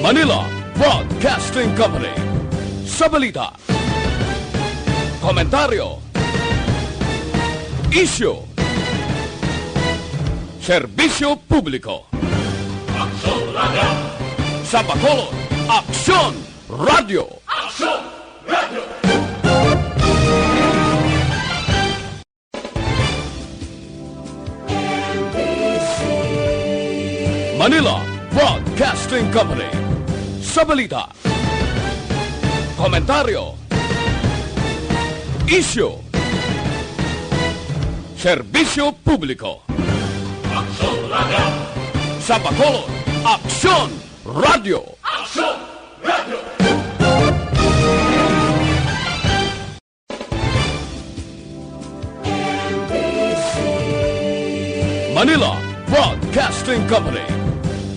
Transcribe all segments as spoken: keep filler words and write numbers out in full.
Manila Broadcasting Company. Sa balita, komentaryo, isyu, serbisyo publiko. Aksyon Radio. Sa Bacolod, Aksyon Radio. Aksyon Radio. Manila Broadcasting Company. Sa balita, komentaryo, isyu, serbisyo publiko. Aksyon Radio. Sa Bacolod, Aksyon Radio. Aksyon Radio. Manila Broadcasting Company.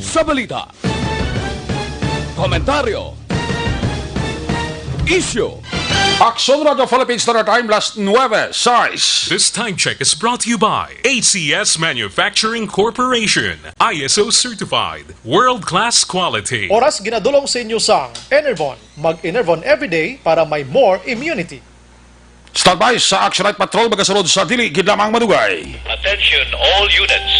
Sa balita, komentaryo, isyu. Aksyon Radio Philippines Standard Time, las nuebe sais. This time check is brought to you by A C S Manufacturing Corporation, I S O certified, world-class quality. Oras ginadulong sa inyo sang Enervon. Mag-Enervon everyday para may more immunity. Standby sa Action Night Patrol, magasunod sa dili gid lamang madugay. Attention all units.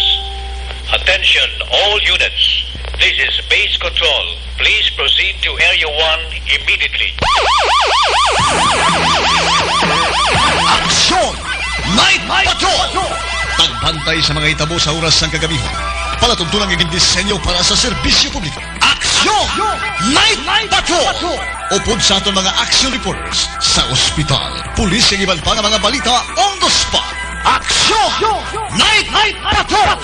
Attention all units. This is Base Control. Please proceed to Area one immediately. Action Night Patrol! Pagbantay sa mga hitabo sa oras sang kagabihon. Palatuntunan nga gindisenyo para sa serbisyo publiko. Aksyon! Night Patrol! Upod sa aton mga action reporters sa ospital, pulis, ug iban pa nga mga balita on the spot. Aksyon! Night Patrol!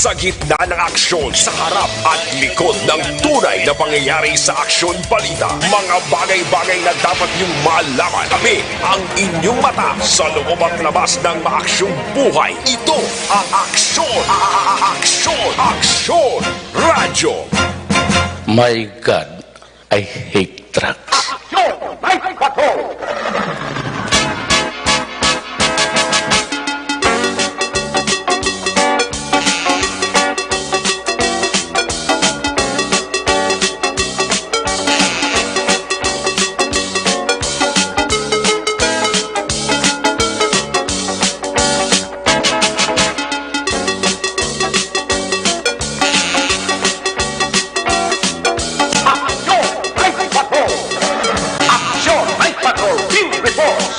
Sa gitna ng aksyon, sa harap at likod ng tunay na pangyayari sa aksyon balita, mga bagay-bagay na dapat niyong malaman. Kami ang inyong mata sa loob at labas ng maaksyong buhay. Ito ang aksyon, a-, a-, a-, aksyon, aksyon, radyo. My God, I hate drugs. Aksyon! Night Patrol! Aksyon! Night Patrol! Aksyon! Night Patrol! Field Reports!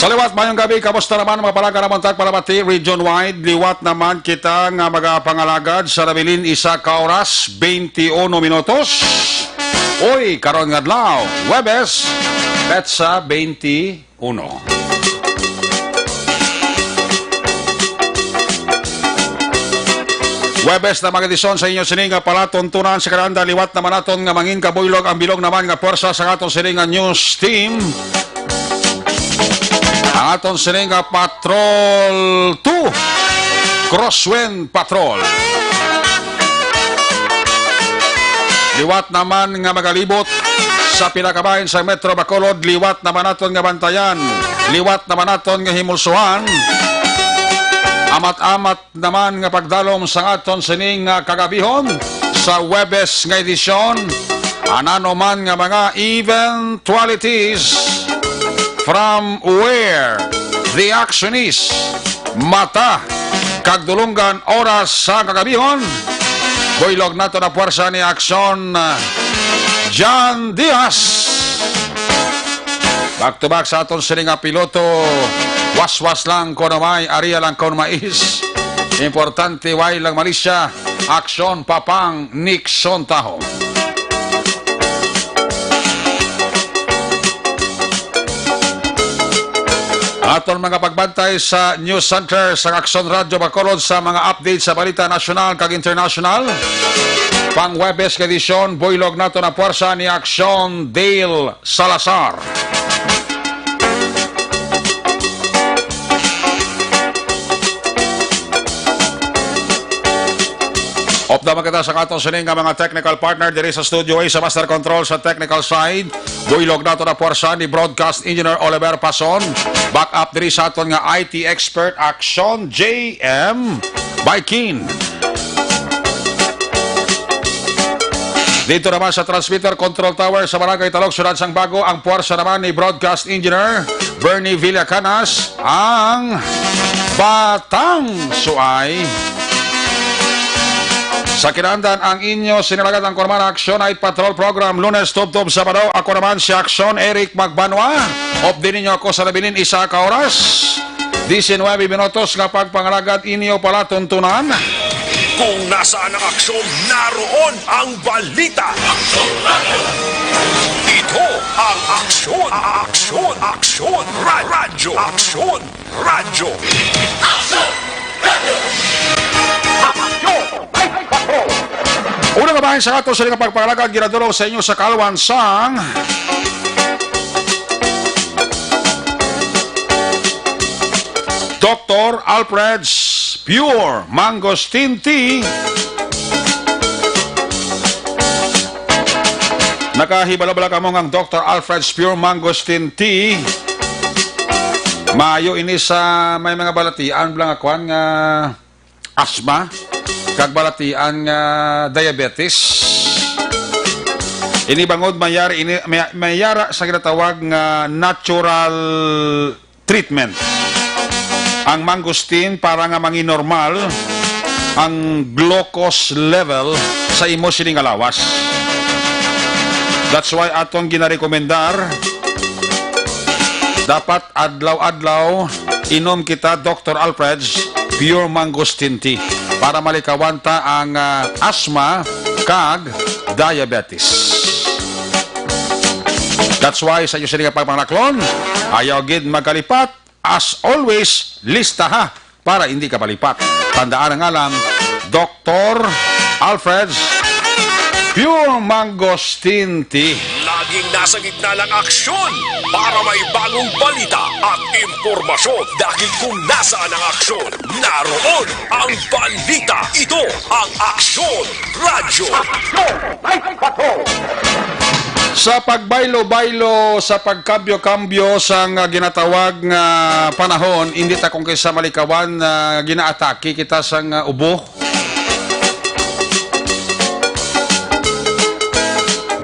Sa liwat, mayong gabi. Kamusta naman, mga palangga namon tag palabati region wide? Liwat naman kita nga magapangalagad sa nabilin isa ka oras, twenty-one minutos. Uy, karon nga adlaw, Huwebes, petsa twenty-uno. Huwebes na, mga edisyon sa inyo sini nga palatuntunan sa kalanda. Liwat naman naton nga mangin kabuylog ang bilog naman nga pwersa sa aton sini nga news team. Ang aton sini nga Patrol two, Crosswind Patrol. Liwat naman nga magalibot sa pila ka bahin sa Metro Bacolod, liwat naman naton nga bantayan. Liwat naman naton nga himulsuhan. Amat-amat naman nga pagdalom sa aton sining, ah, kagabihon sa Huwebes nga edisyon. Anano man nga mga eventualities, from where the action is, mata kag dulunggan oras sa kagabihon. Buylog nato na puwersa ni Aksyon, ah, John Diaz. Back to back sa aton sini nga piloto. Waswas lang kuno may, area lang kuno mais. Importante, way lang malisya. Aksyon, Papang Nixon Taho. Aton mga pagbantay sa News Center sa Aksyon Radyo Bacolod sa mga update sa balita nasyonal kag internasyonal. Pang Huwebes nga edisyon, buylog nato na puwersa ni Aksyon Dale Salazar. Updaw man kita sa aton sini nga mga technical partner diri sa Studio A, sa master control sa technical side. Buylog nato na puwersa ni Broadcast Engineer Oliver Pason. Backup diri sa aton nga I T expert, Aksyon J M Baikin. Dito naman sa transmitter control tower sa Barangay Talog, Siyudad sang Bago, ang puwersa naman ni Broadcast Engineer Bernie Villacanas, ang Batang Suay. Sa kinaandan ang inyo sinalagan ang Kurmana Aksyon Night Patrol Program, Lunes tubtob Sabado. Ako naman si Aksyon Eric Magbanwa. Update ninyo ako sa nabilin isa ka oras. Diecinuebe minutos nga pagpangalagad inyo palatuntunan. Kung nasaan ang aksyon, naroon ang balita. Ito ang Aksyon, Aksyon, Aksyon, Ra-, Radyo, Aksyon, Radyo. Una nga bahin sa ato sa nga pagpangalagad, ginadulong sa inyo sa kalwan sang Doctor Alfred's Pure Mangosteen Tea. Nakahibalo bala kamo nga ang Doctor Alfred's Pure Mangosteen Tea, maayo ini sa may mga balatian bala nga kwan nga asma, kag balatian nga diabetes. Ini bangod mayari ini, may, mayara sa ginatawag nga natural treatment. Ang mangosteen para nga manginormal ang glucose level sa imo sini nga lawas. That's why aton ginarekomendar, dapat adlaw-adlaw inom kita, Doctor Alfred's Pure Mangosteen Tea, para malikawan ta ang, ah, asma kag diabetes. That's why sa inyo sini nga pagpanglaklon, ayaw gid magkalipat. As always, lista ha, para hindi ka malipat. Tandaan ang ngalan, Doctor Alfred's Pure Mangosteen Tea. Laging nasa gitna ng aksyon para may bagong balita at impormasyon. Dahil kung nasaan ang aksyon, naroon ang balita. Ito ang Aksyon Radyo. Sa pagbaylo-baylo, sa pagkambyo-kambyo sang, ah, ginatawag nga panahon, hindi ta kung kisa malikawan na ginaatake kita sang, ah, ubo.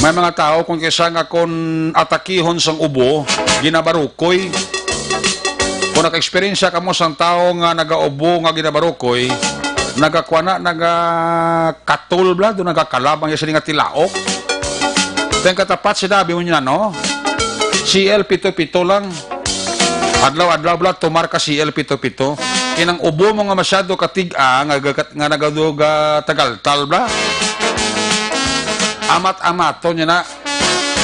May mga tawo kung kisa nga kon atakihon sang ubo, ginabarukoy. Kung naka-eksperyensya kamo sang tawo nga nagaubo nga ginabarukoy, nagakuan na, nagakatol bala, do nagakalab ang iya sini nga tilaok. Then katapat sinabi mo niya, no? C L pito pito lang. Adlaw-adlaw bala, tumar ka C L pito pito. Kinang ubo mo nga masyado katig-a, nga gagat-, nga nagaduga tagaltal bala. Amat-amaton niya na.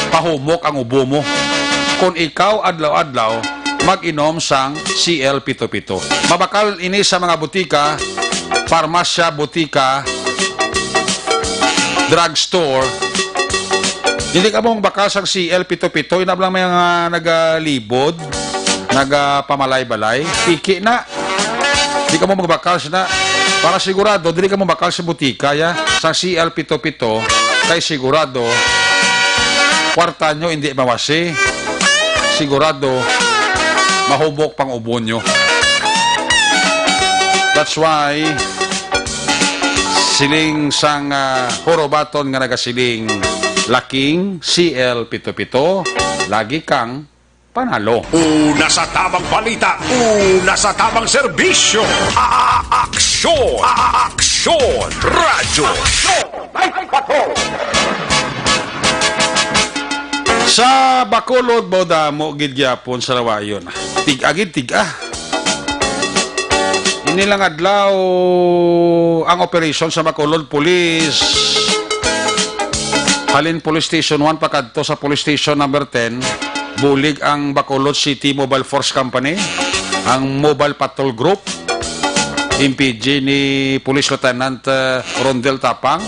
Pahumok ang ubo mo. Kon ikaw adlaw-adlaw mag-inom sang C L pito pito. Mabakal ini sa mga butika, parmasya, butika, drugstore. Hindi ka mo mabakal sang C L pito pito, inab lang may mga nagalibod, nagapamalay-balay. Piki na. Di ka mo magbakal sina. Para sigurado, dili ka mo bakal sa butika, ya. Sa C L pito pito, kay sigurado, kwarta nyo hindi mawasi. Sigurado, mahubok pang ubo nyo. That's why, siling sang, ah, hurubaton nga nagasiling, "Laking C L pito pito, lagi kang panalo." Una sa tamang balita, una sa tamang serbisyo. A-, a-, aksyon, a-, a-, aksyon, radyo. Aksyon, ay, patrol. Sa Bacolod, mao damo gid gyapon sa lawayon. Tig-a gid, tig-a. Ini lang adlaw ang operasyon sa Bacolod Police. Halin Police Station one pakadto sa Police Station number ten, bulig ang Bacolod City Mobile Force Company. ang Mobile Patrol Group, M P G ni Police Lieutenant, uh, Rondel Tapang.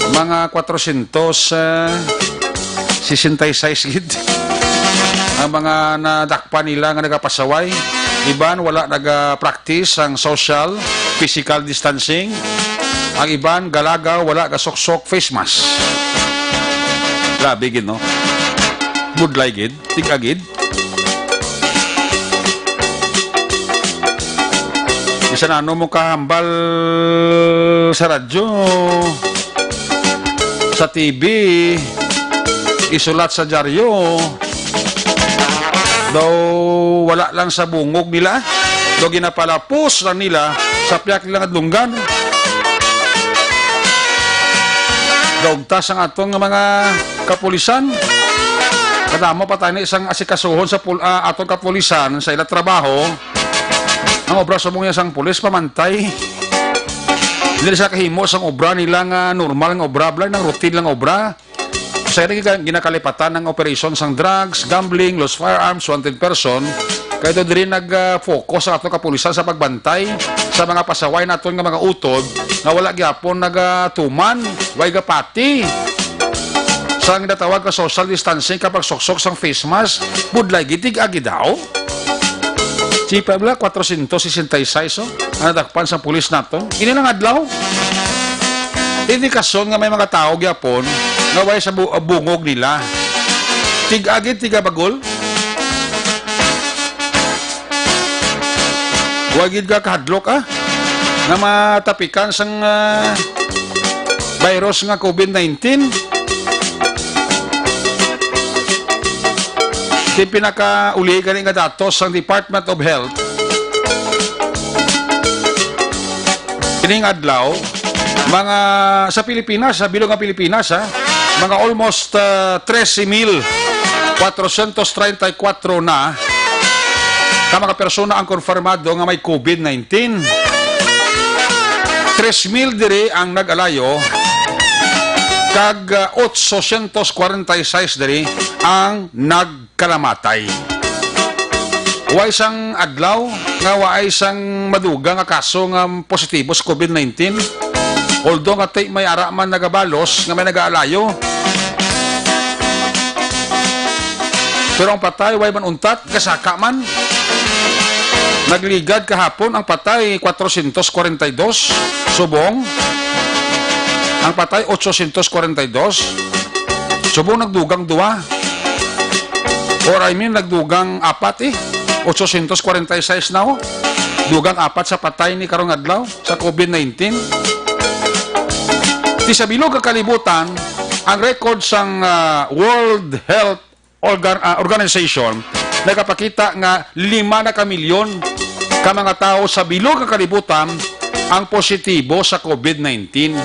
Mga kwatrosyentos sesenta y seis gid ang mga nadakpan nila nga nagapasaway. Iban wala nagapractice ang social, physical distancing. Ang iban galagaw, wala gasuksok face mask. Grabe gid, no? Budlay gid, tig-a gid. Bisan ano mo kahambal sa radyo, sa T V, isulat sa dyaryo, daw wala lang sa bungog nila, daw ginapalapos lang nila sa pihak nila nga dunggan. Daugtas ang aton nga mga kapulisan. Kadamo pa tani sang asikasuhon sa pul-, ah, aton kapulisan sa ila trabaho. Ang obra subong niya sang pulis, pamantay. Dili sa kahimo sang obra nila nga normal nga obra, bala nang routine lang obra. Sa ila gina-, ginakalipatan ang operasyon sang drugs, gambling, lost firearms, wanted person. Kay do diri nag, ah, focus ang aton kapulisan sa pagbantay sa mga pasaway naton nga mga utod nga wala gyapon nagatuman, way gapati. Sa ginatawag nga social distancing kag pagsuksok sang face mask, budlay gid, tig-a gid daw. Sipa bala, kwatrosyentos sesenta y seis, oh, ang nadakpan sang pulis naton. Ini lang adlaw. Indikasyon nga may mga tawo gyapon nga way sa bu-, bungog nila. Tig-a gid, tig-a bagol. Wa gid ka kahadlok, ah, nga matapikan sang, ah, virus nga COVID nineteen. Ti pinakauli gani nga datos sang Department of Health. Ining adlaw, mga sa Pilipinas, sa bilog nga Pilipinas, ha, mga almost, ah, trese mil kwatrosyentos treinta y cuatro na ka mga persona ang konfirmado nga may COVID nineteen. Tres mil diri ang nag-alayo, kag, ah, otsosyentos kwarenta y seis diri ang nagkalamatay. Way sang adlaw nga waay sang madugang nga kaso nga positibo sa COVID nineteen. Although nga ti may ara man nagabalos nga may nagaalayo. Pero ang patay way man untat, gasaka man. Nagligad kahapon ang patay, kwatrosyentos kwarenta y dos. Subong ang patay, otsosyentos kwarenta y dos. Subong nagdugang duwa. Or I mean, nagdugang apat, eh. Otsosyentos kwarenta y seis na, oh. Dugang apat sa patay ni karong adlaw sa COVID nineteen. Ti sa bilog nga kalibutan, ang record sang, ah, World Health Organ-, ah, Organization nagapakita nga lima na ka milyon ka mga tawo sa bilog nga kalibutan ang positibo sa COVID nineteen.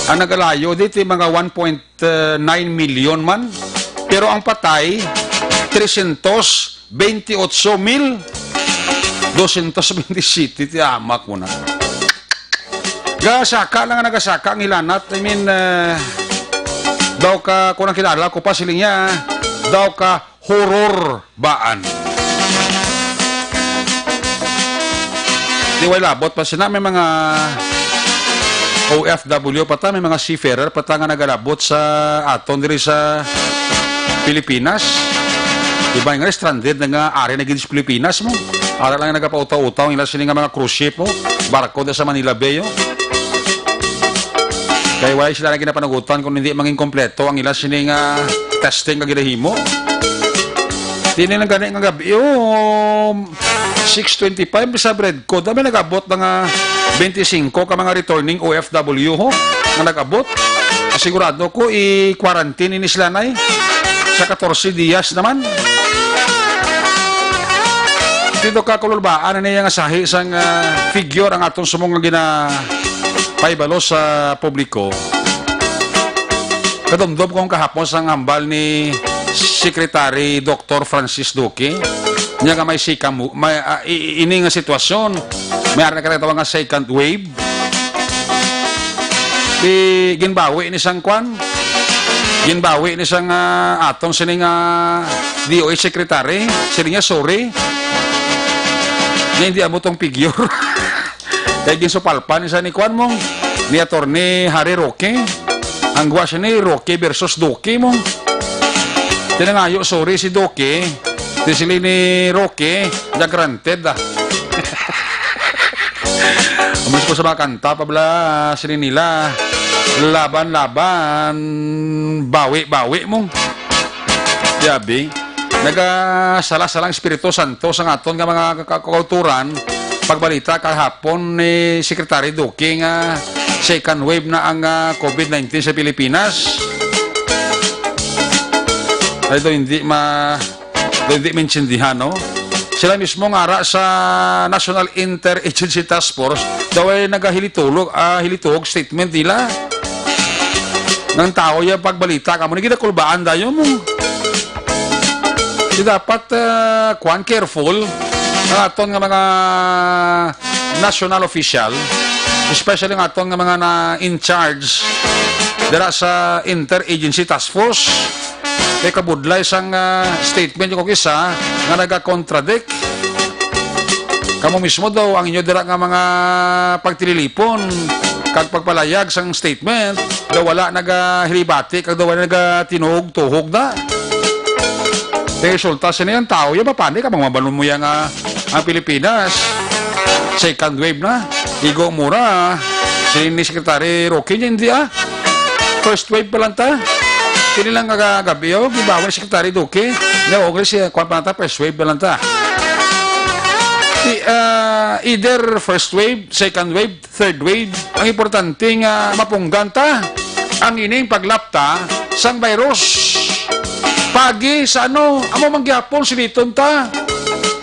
Ang nagalayo dito, mga one point nine million man, pero ang patay, tresyentos bentiocho mil dosyentos benti siyete, ti amak mo na. Gasaka lang nga nagasaka ang ilanat. I mean, eh, daw ka, kung ang kilala ko pa, siling niya, daw ka horror baan. Di way labot pa sina, may mga O F W pa ta, may mga seafarer pa ta nga nagalabot sa aton diri sa Pilipinas. Iba nga stranded na nga ari na gid sa Pilipinas mo. Ara lang nagapautaw-utaw nila sini nga mga cruise ship mo. Barko da sa Manila Bay, oh. Kay wala sila na ginapanugutan kung hindi mangin kompleto ang ila sini nga testing nga ginahimo. Tini lang gani nga gabi, oh, six twenty-five sa Bredco. Dami nag-abot na nga twenty-five ka mga returning O F W ho, nga nag-abot. Sigurado ko, i-quarantine ini sila, nay, sa katorse dias naman. Dito ka kululbaan na niya nga sahi sang, ah, figure ang atong sumong nga gina-, paibalo sa publiko. Kadumdom ko ang kahapon sang hambal ni Secretary Doktor Francis Duque, niya nga may sika mu-, may, ah, i-, i-, ini nga sitwasyon, may ara na ka tawag nga second wave. Di ginbawi ni sang kwan, Ginbawi ni sang, ah, aton sini nga D O H secretary. Sini nga, sorry. Nga hindi amo tong figure. Kay ginsupalpan ni sa ni kuan mo, ni Attorney Harry Roque. Ang gwa siya ni Roque versus Duque mo. Tinangayo, sorry si Duque. Di sila ni Roque, the granted, ah. Amus ko sa mga kanta, pabla, sini nila. Laban, laban, bawi, bawi mo. Yabi, nagasala-salang Espiritu Santo sa aton nga mga ka-, ka-, kauturan, pagbalita kahapon ni Secretary Duque nga second wave na ang, ah, COVID nineteen sa Pilipinas. Ay, daw hindi ma-, daw hindi maintindihan, no? Sila mismo nga ara sa National Interagency Task Force, daw ay nagahilitulog, ah, hilituhog statement nila. Nang tao ya pagbalita, kamo ni ginakulbaan dayon mo. Di dapat, ah, kuwan, careful ang aton nga mga national official, especially ang aton nga mga na in charge dira sa Interagency Task Force. Kay kabudlay sang, ah, statement yung isa nga nagakontradict. Kamo mismo daw ang inyo dira nga mga pagtililipon kag pagpalayag sang statement daw wala nagahilibati kag daw wala nagatinuhog-tuhog na. Kay resulta sini ang tao, ya mapani ka, mga mabalon mo ya nga ang Pilipinas, second wave na. Igo mura, si ni Secretary Roque, hindi, ah. First wave pa lang ta. Kini lang nga gabi, oh, gibawa ni Secretary Duque. Nga, okay, si, kuwan pa lang ta, first wave pa lang ta. Di, ah, either first wave, second wave, third wave. Ang importante nga mapunggan ta ang ining paglapta sang virus. Pagi sa ano, amo man gyapon, suliton ta.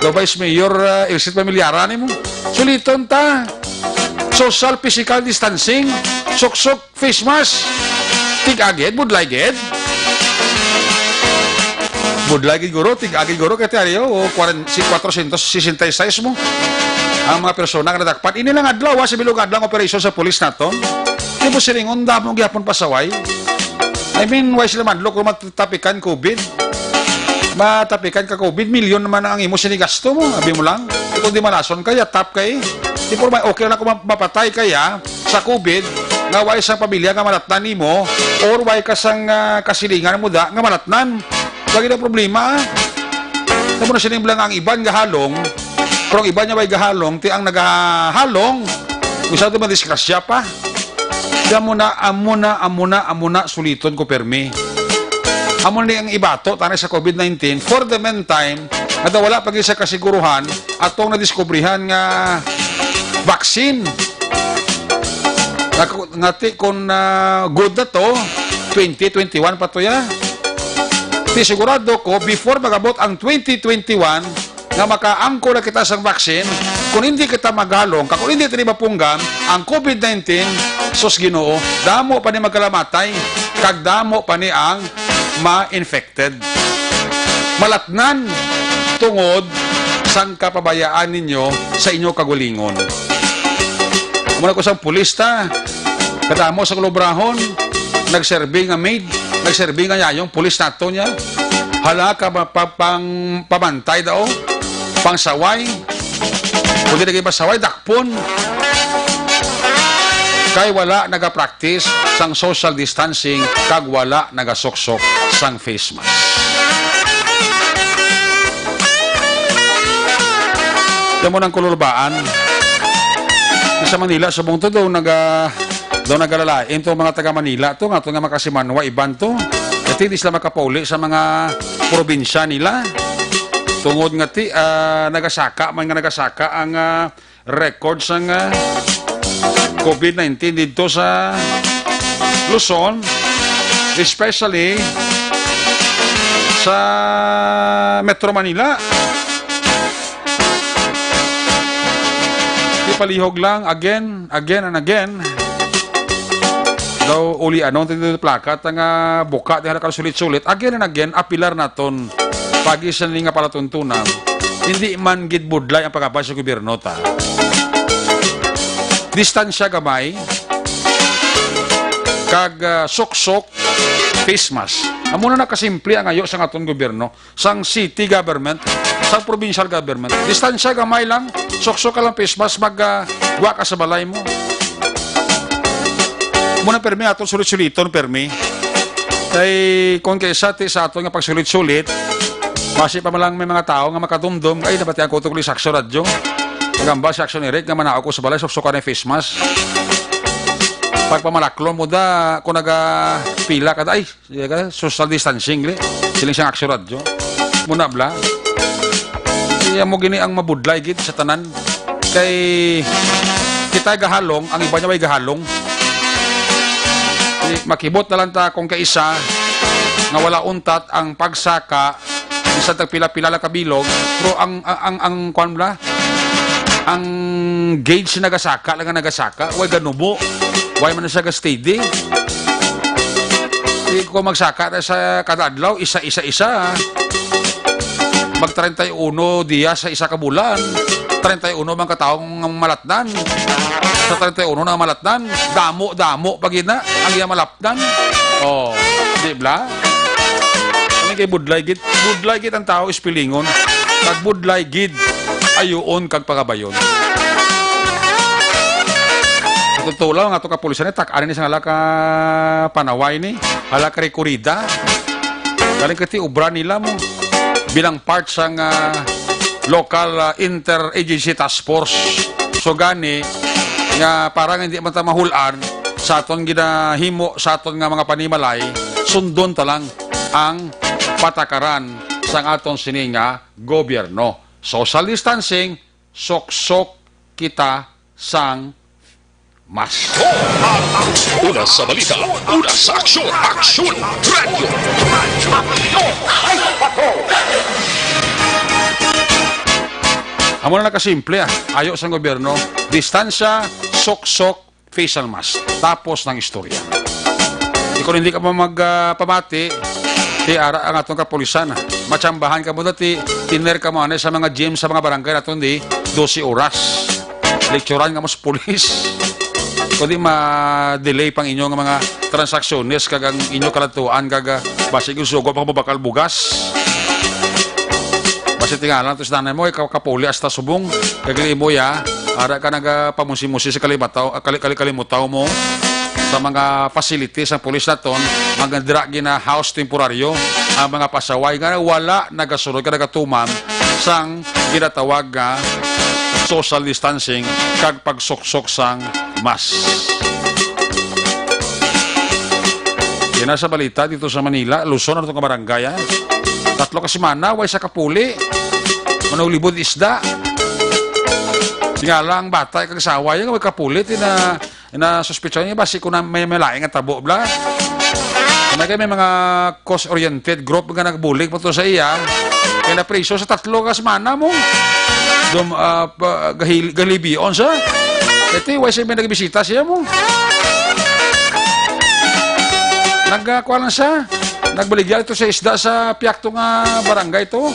Daw Vice Mayor, ah, Elsit Pamilyara nimo. Suliton ta. Social physical distancing, suksok face mask. Tig-a gid, budlay gid. Budlay gid guro, tig-a gid guro, kay tiyan, o, kwaren-, si kwatro sientos sesenta y seis mo ang mga persona nga nadakpan. Ini lang adlaw, ha, sa bilog adlaw ang operasyon sa pulis naton. Di mo silingon, damo gyapon pasaway. I mean, why sila madlok kung matapikan COVID? Matapikan ka COVID, milyon naman ang imo sinigasto mo, abi mo lang. Kung di malason ka, yatap ka eh. Di po may okay lang kung ma-, mapatay ka ya sa COVID, nga way sa pamilya nga malatnan nimo, or way ka sang, ah, kasilingan mo da nga malatnan. Lagi na problema, ah. Tamo na sining lang ang iban gahalong, pero ang iban niya way gahalong, ti ang nagahalong, masyado madisgrasya pa. Kaya amo na, amo na, amo na, amo na, suliton ko permi. Amo ni ang ibato tani sa COVID nineteen. For the meantime, nga daw wala pa gid sa kasiguruhan atong nadiskubrihan nga vaccine. Nga ku-, nga ti kun, ah, good na to, twenty twenty-one pa to ya. Ti sigurado ko, before magabot ang twenty twenty-one, nga makaangkon na kita sang vaccine, kung hindi kita magalong, kag kung hindi tani mapunggan ang COVID nineteen, sus Ginoo, damo pa ni magkalamatay, kag damo pa ni ang ma-infected. Malatnan tungod sang kapabayaan ninyo sa inyo kagulingon. Amo na ko sang pulis ta, kadamo sa kulubrahon, nagserbi nga maid, nagserbi nga yayong pulis nato niya. Hala ka ba, pa-, pang pamantay daw, pang saway. Kung di na kayo masaway, dakpon. Kay wala nagapractice sang social distancing kag wala nagasuksok sang face mask. Yan mo ng kululbaan. Sa Manila, subong to daw naga-, daw nagalalain to mga taga Manila to, nga to nga makasimanwa iban to. Kasi di sila makapauli sa mga probinsya nila. Tungod nga ti, ah, nagasaka, man nga nagasaka ang, ah, record sang, ah, COVID nineteen dito sa Luzon, especially sa Metro Manila. Ipalihog lang, again, again and again. Daw uli, ano, ang plakat nga buka, di na sulit-sulit. Again and again, apilar naton. Pagi sa ni nga palatuntunan, hindi man gid budlay ang pagabay sa gobyerno ta. Distansya gamay, kag, ah, suksok, face mask. Amo na nakasimple ang ayo sang aton gobyerno, sang city government, sang provincial government. Distansya gamay lang, suksok ka lang face mask, mag, ah, wa ka sa balay mo. Muna permi aton sulit-suliton, permi. Kay kung kaysa ti sa aton nga pagsulit-sulit, basi pa man lang may mga tao nga makadumdom, "Ay, nabatian ko to kuli sa Aksyon Radyo. Nagamba si Aksyon Eric nga manao ko sa balay, suksukan ang face mask." Pagpamalaklon mo da, kung nagapila ka da, "Ay, sige ka, social distancing, li." Siling siyang Aksyon Radyo. Muna bla. Iya mo gini ang mabudlay gid sa tanan. Kay kita gahalong, ang iba niya way gahalong. Di, makibot na lang ta kung kaisa nga wala untat ang pagsaka, bisan tag pila-pila lang kabilog, pero ang, ang, ang, ang, kuwan bla, ang gauge nagasaka lang nga nagasaka, way ganubo, way man siya ga-steady. Di ko magsaka na sa kada adlaw, isa, isa, isa. Mag treinta y uno diya sa isa ka bulan. Treinta y uno man ka tawo ang malatnan. Sa treinta y uno na malatnan, damo-damo pa gid na ang iya malapnan. Oh, di bla? Ano kay budlay gid? Budlay gid ang tao is pilingon. Kag budlay gid ayuon kag pagabayon. Sa totoo lang, ang ato kapulisan ni tak-an ni sa hala ka panaway ni, hala ka rekorida. Galing kati obra nila mo bilang part sang, ah, local, ah, interagency task force. So gani nga parang hindi man ta mahulan sa aton ginahimo sa aton nga mga panimalay, sundon ta lang ang patakaran sang aton sini nga gobyerno. Social distancing, suksok kita sang mask. Una sa balita, una sa aksyon, Aksyon Radyo. Amo na nakasimple, ah. Ayo sang gobyerno, distansya, suksok, facial mask. Tapos ng istorya. Di, kung hindi ka pa mag, ah, pamati, ti ara ang atong kapulisan, ah. Matsambahan ka mo dati, tiner ka mo anay sa mga gym sa mga barangay naton di, dose oras. Lecturan nga mo sa pulis. Kundi ma-delay pang inyo nga mga transaksyones kag ang inyo kaladtuan kag, ah, basig yung sugo pa mo bakal bugas. Basi tingala to sa nanay mo, ikaw kapuli hasta subong. Kag imo ya, ara ka nagapamusi-musi sa kalimataw, ah, kali-, kali-, kalimutaw mo sa mga facilities sang pulis naton, mga dira gina-house temporaryo ang mga pasaway nga wala nagasunod ka nagatuman sang ginatawag nga social distancing kag pagsuksok sang mask. Yan na sa balita dito sa Manila, Luzon, ano itong barangay, ah? Tatlo ka semana, way sa kapuli. Manulibod isda. Tingala ang bata, kag asawa, yung may kapuli, tina, na suspetsa niya, basi ko na may malaing nga tabo, bla. May, may mga cause-oriented group nga nagbulig mo to sa iya. Kaya napriso sa tatlo ka semana mo. Dum, ah, pa, gahil-, galibion sa. Ito yung way siya may nagbisita siya mo. Nagkuha lang siya. Nagbaligya ito sa isda sa piyakto nga barangay to.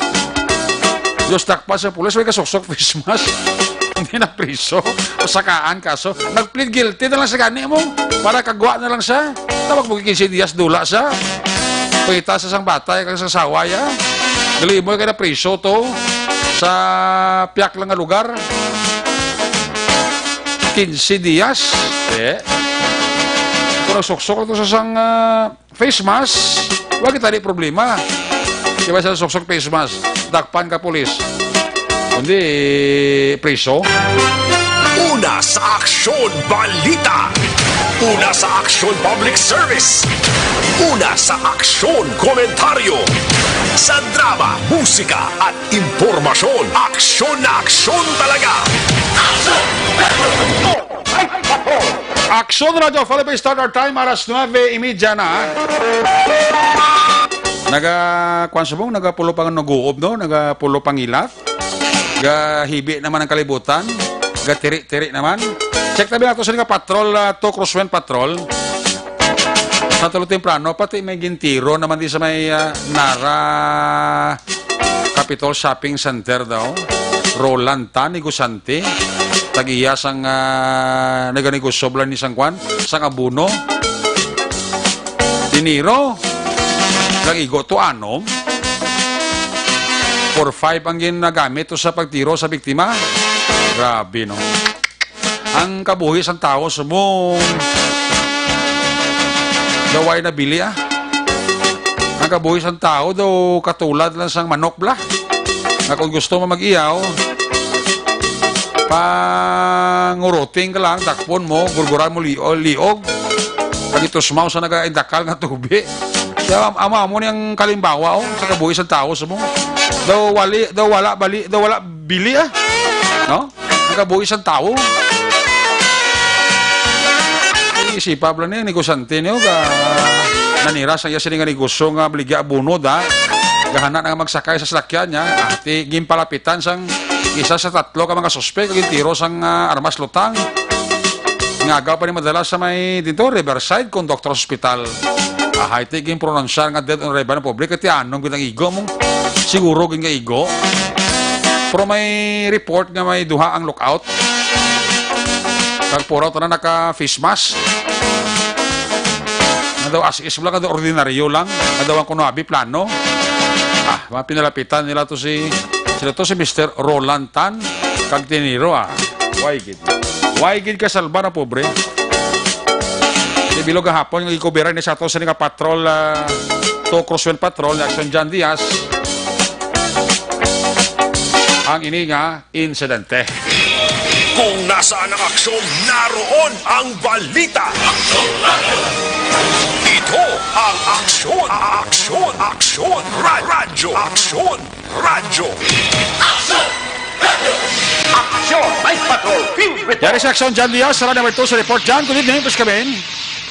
Diyos takpa sa pulis, may kasuksok face mask. Hindi na priso. Usakaan kaso. Nag-plead guilty na lang sa gani mo. Para kagwa na lang siya. Tawag mo quince dias dula siya. Pangita sa sang bata, kag sa sawa ya. Galimoy kay na priso to sa piyak lang nga lugar. Quince dias. Eh. Kung nagsuksok to sa sang, ah, face mask, wa kita di problema. Di ba sa suksok face mask, dakpan ka pulis. Kundi, priso. Una sa Aksyon Balita. Una sa Aksyon Public Service. Una sa Aksyon Komentaryo. Sa drama, musika, at impormasyon, aksyon na aksyon talaga. Aksyon Radyo Philippines Standard Time, alas nuebe y media na. Naga, kwan subong, nagapulo pang naguob, no? Nagapulo pang ilat. Gahibi naman ang kalibutan. Gatiri-tiri naman. Check tabi nato sa nga patrol, ah, to Crosswind Patrol. Sa tulo temprano, pati may gintiro naman di sa may, ah, Nara Capitol Shopping Center daw. Roland Tan, negosante. Tag-iya sang, ah, naganegosyo bala ni sang kwan, sang abono. Dinero. Ang igo to anom. Four five ang ginagamit to sa pagtiro sa biktima. Grabe, no? Ang kabuhi sang tawo subong daw way nabili, ah. Ang kabuhi sang tawo daw katulad lang sang manok, bla. Nga kung gusto mo mag-iyaw, panguruting ka lang, dakpon mo, gurguran mo lio-, liog. Pag itusmaw sa nagaindakal nga tubi. Kaya am-, amo, amo ni ang kalimbawa, oh, sa kabuhi sang tawo subong. Daw wali, daw wala bali, daw wala bili, ah. No? Ang kabuhi sang tawo. Isipa bala ni ang negosyante niyo, ga-, nanira sa iya sini nga negosyo nga baligya bunod, ha? Gahana na nga magsakay sa salakyan niya. Ah, ti ginpalapitan sang isa sa tatlo ka mga suspek, gintiro sang, ah, armas lutang. Nga agaw pa ni madala sa may dito, Riverside Conductor Hospital. Ahay, ti ginpronunsyar nga dead on arrival ang pobre, kay ti anom gid ang igo mo. Siguro gid nga igo. Pero may report nga may duha ang lookout. Kag puro tanan naka face mask. Nga daw as is lang, nga daw ordinaryo lang. Nga daw ang kuno abi plano. Ah, mga pinalapitan nila to si, sila to si Mister Roland Tan. Kag tiniro, ah. Why gid? Why gid ka salba na pobre? Di bilog gahapon nga gikubiran ni sa ato sa nga patrol, ah, to Cruzwell Patrol ni Action John Diaz. Ang ini nga insidente. Kung nasaan ang aksyon, naroon ang balita. Ito ang Aksyon, Aksyon, Aksyon, Ra-, Radyo, Aksyon, Radyo. Aksyon, Night Patrol, filled with Yari sa Aksyon, John Diaz, sa number two sa report. John, good evening, please come in.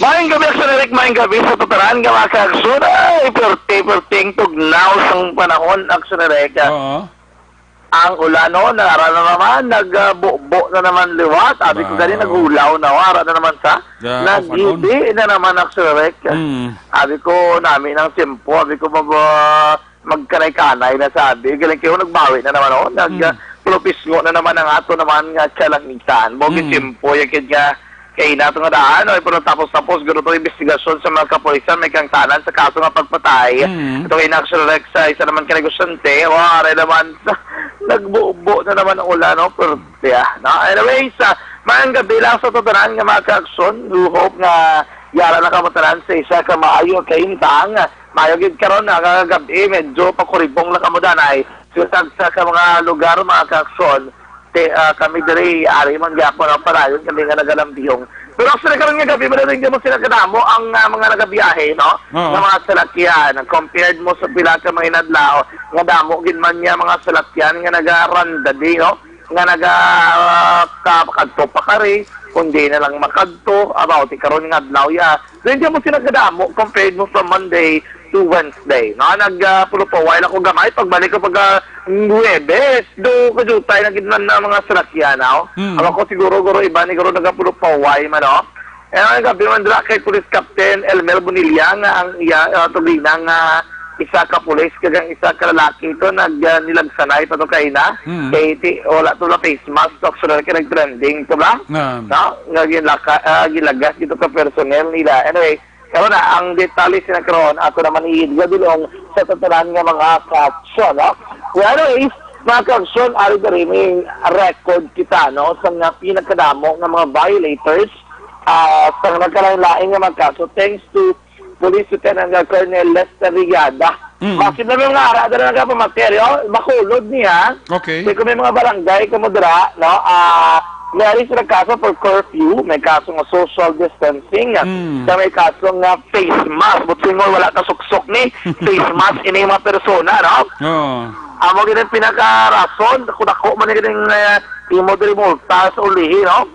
Maayong gabi, Sir Eric. Maayong gabi sa tatanan nga mga ka-aksyon. Ay, perti, perting tugnaw sang panahon, Aksyon Eric. Oo. Ang ulan, no, nara na naman, nagbubo na naman liwat. Abi ko gani, naghulaw na, wara na naman sa. Naghibi na naman, Aksyon Eric. Mm. Abi ko, nami ng simpo. Abi ko, mag-, ah, magkanay-kanay na sa abi. Galing kayo, nagbawi na naman, oh. Nag, ah, pulupisngo na naman ang ato naman nga kalangitan. Mo gisimpo, yung kid nga, kay nato nga daan, oh, pero tapos-tapos, guro to, investigasyon sa mga kapulisan, may kangtanan sa kaso nga pagpatay. Ito kay Nax Rex, sa isa naman ka negosyante, wala naman, nagbubo na naman ang ulan, no? Pero, yeah, no? Anyways, ah, maayong gabi lang sa tatanan nga mga ka-aksyon. We hope nga yara na kamo tanan sa isa ka maayo ka intang. Maayo gid karon, ah, nga gabi, medyo pakuribong lang kamo danay. Sa tagsa ka mga lugar, mga ka-aksyon, te, ah, kami diri, ari man gyapon ang padayon, kami nga nagalambiyong. Pero actually, karon nga gabi, madading mo sila kadamo ang, ah, mga nagabiyahe, no? Oo. Nga mga salakyan, compared mo sa pila ka mga inadlaw, nga damo gid man niya mga salakyan nga nagarandadi, no? Nga naga, ah, ka-, makadto pa kari, kundi na lang makadto, about, eh, karon nga adlaw, ya, Then, di mo sila kadamo compared mo from Monday to Wednesday, no? Nag, ah, pulupaway lang ko gamay. Pagbalik ko pagka Huwebes, do kajutay na gid man na mga salakyan, no? Mm. Awa ko siguro, guro, iba ni guro nagapulupaway man, no? Eh, ang gabi man dira kay Police Captain Elmer Bonilla nga ang iya, ah, tubig na nga isa ka pulis kag ang isa ka lalaki to nag, ah, nilagsanay pa to kay na. Mm. Kay ti-, wala to na face mask, so, actually, kay nag-trending to ba? Ah. No? Nga ginlaka-, ah, gilagas dito ka personnel nila. Anyway, karon na, ang detalye sina karon, ato naman iidgadulong sa tatanan nga mga kaaksyon, no? Well, anyways, mga kaaksyon, ari diri may record kita, no, sa nga pinakadamo nga mga violators, ah, sa nagkalain-lain nga mga kaso, thanks to Police Lieutenant Colonel Lester Villada. Mm. Masin na may mga ara, dala nagapamateryo, makulod niya. Okay. Kaya kung may mga barangay, kamo dira, no, ah, may ari sila kaso for curfew, may kaso nga social distancing, Mm. sa may kaso nga face mask. But single, wala ka suksok ni face mask ini mga persona, no? Oo. Amo gid ang pinakarason, kung dako man gid ang, eh, imo diri multa sa ulihi, no?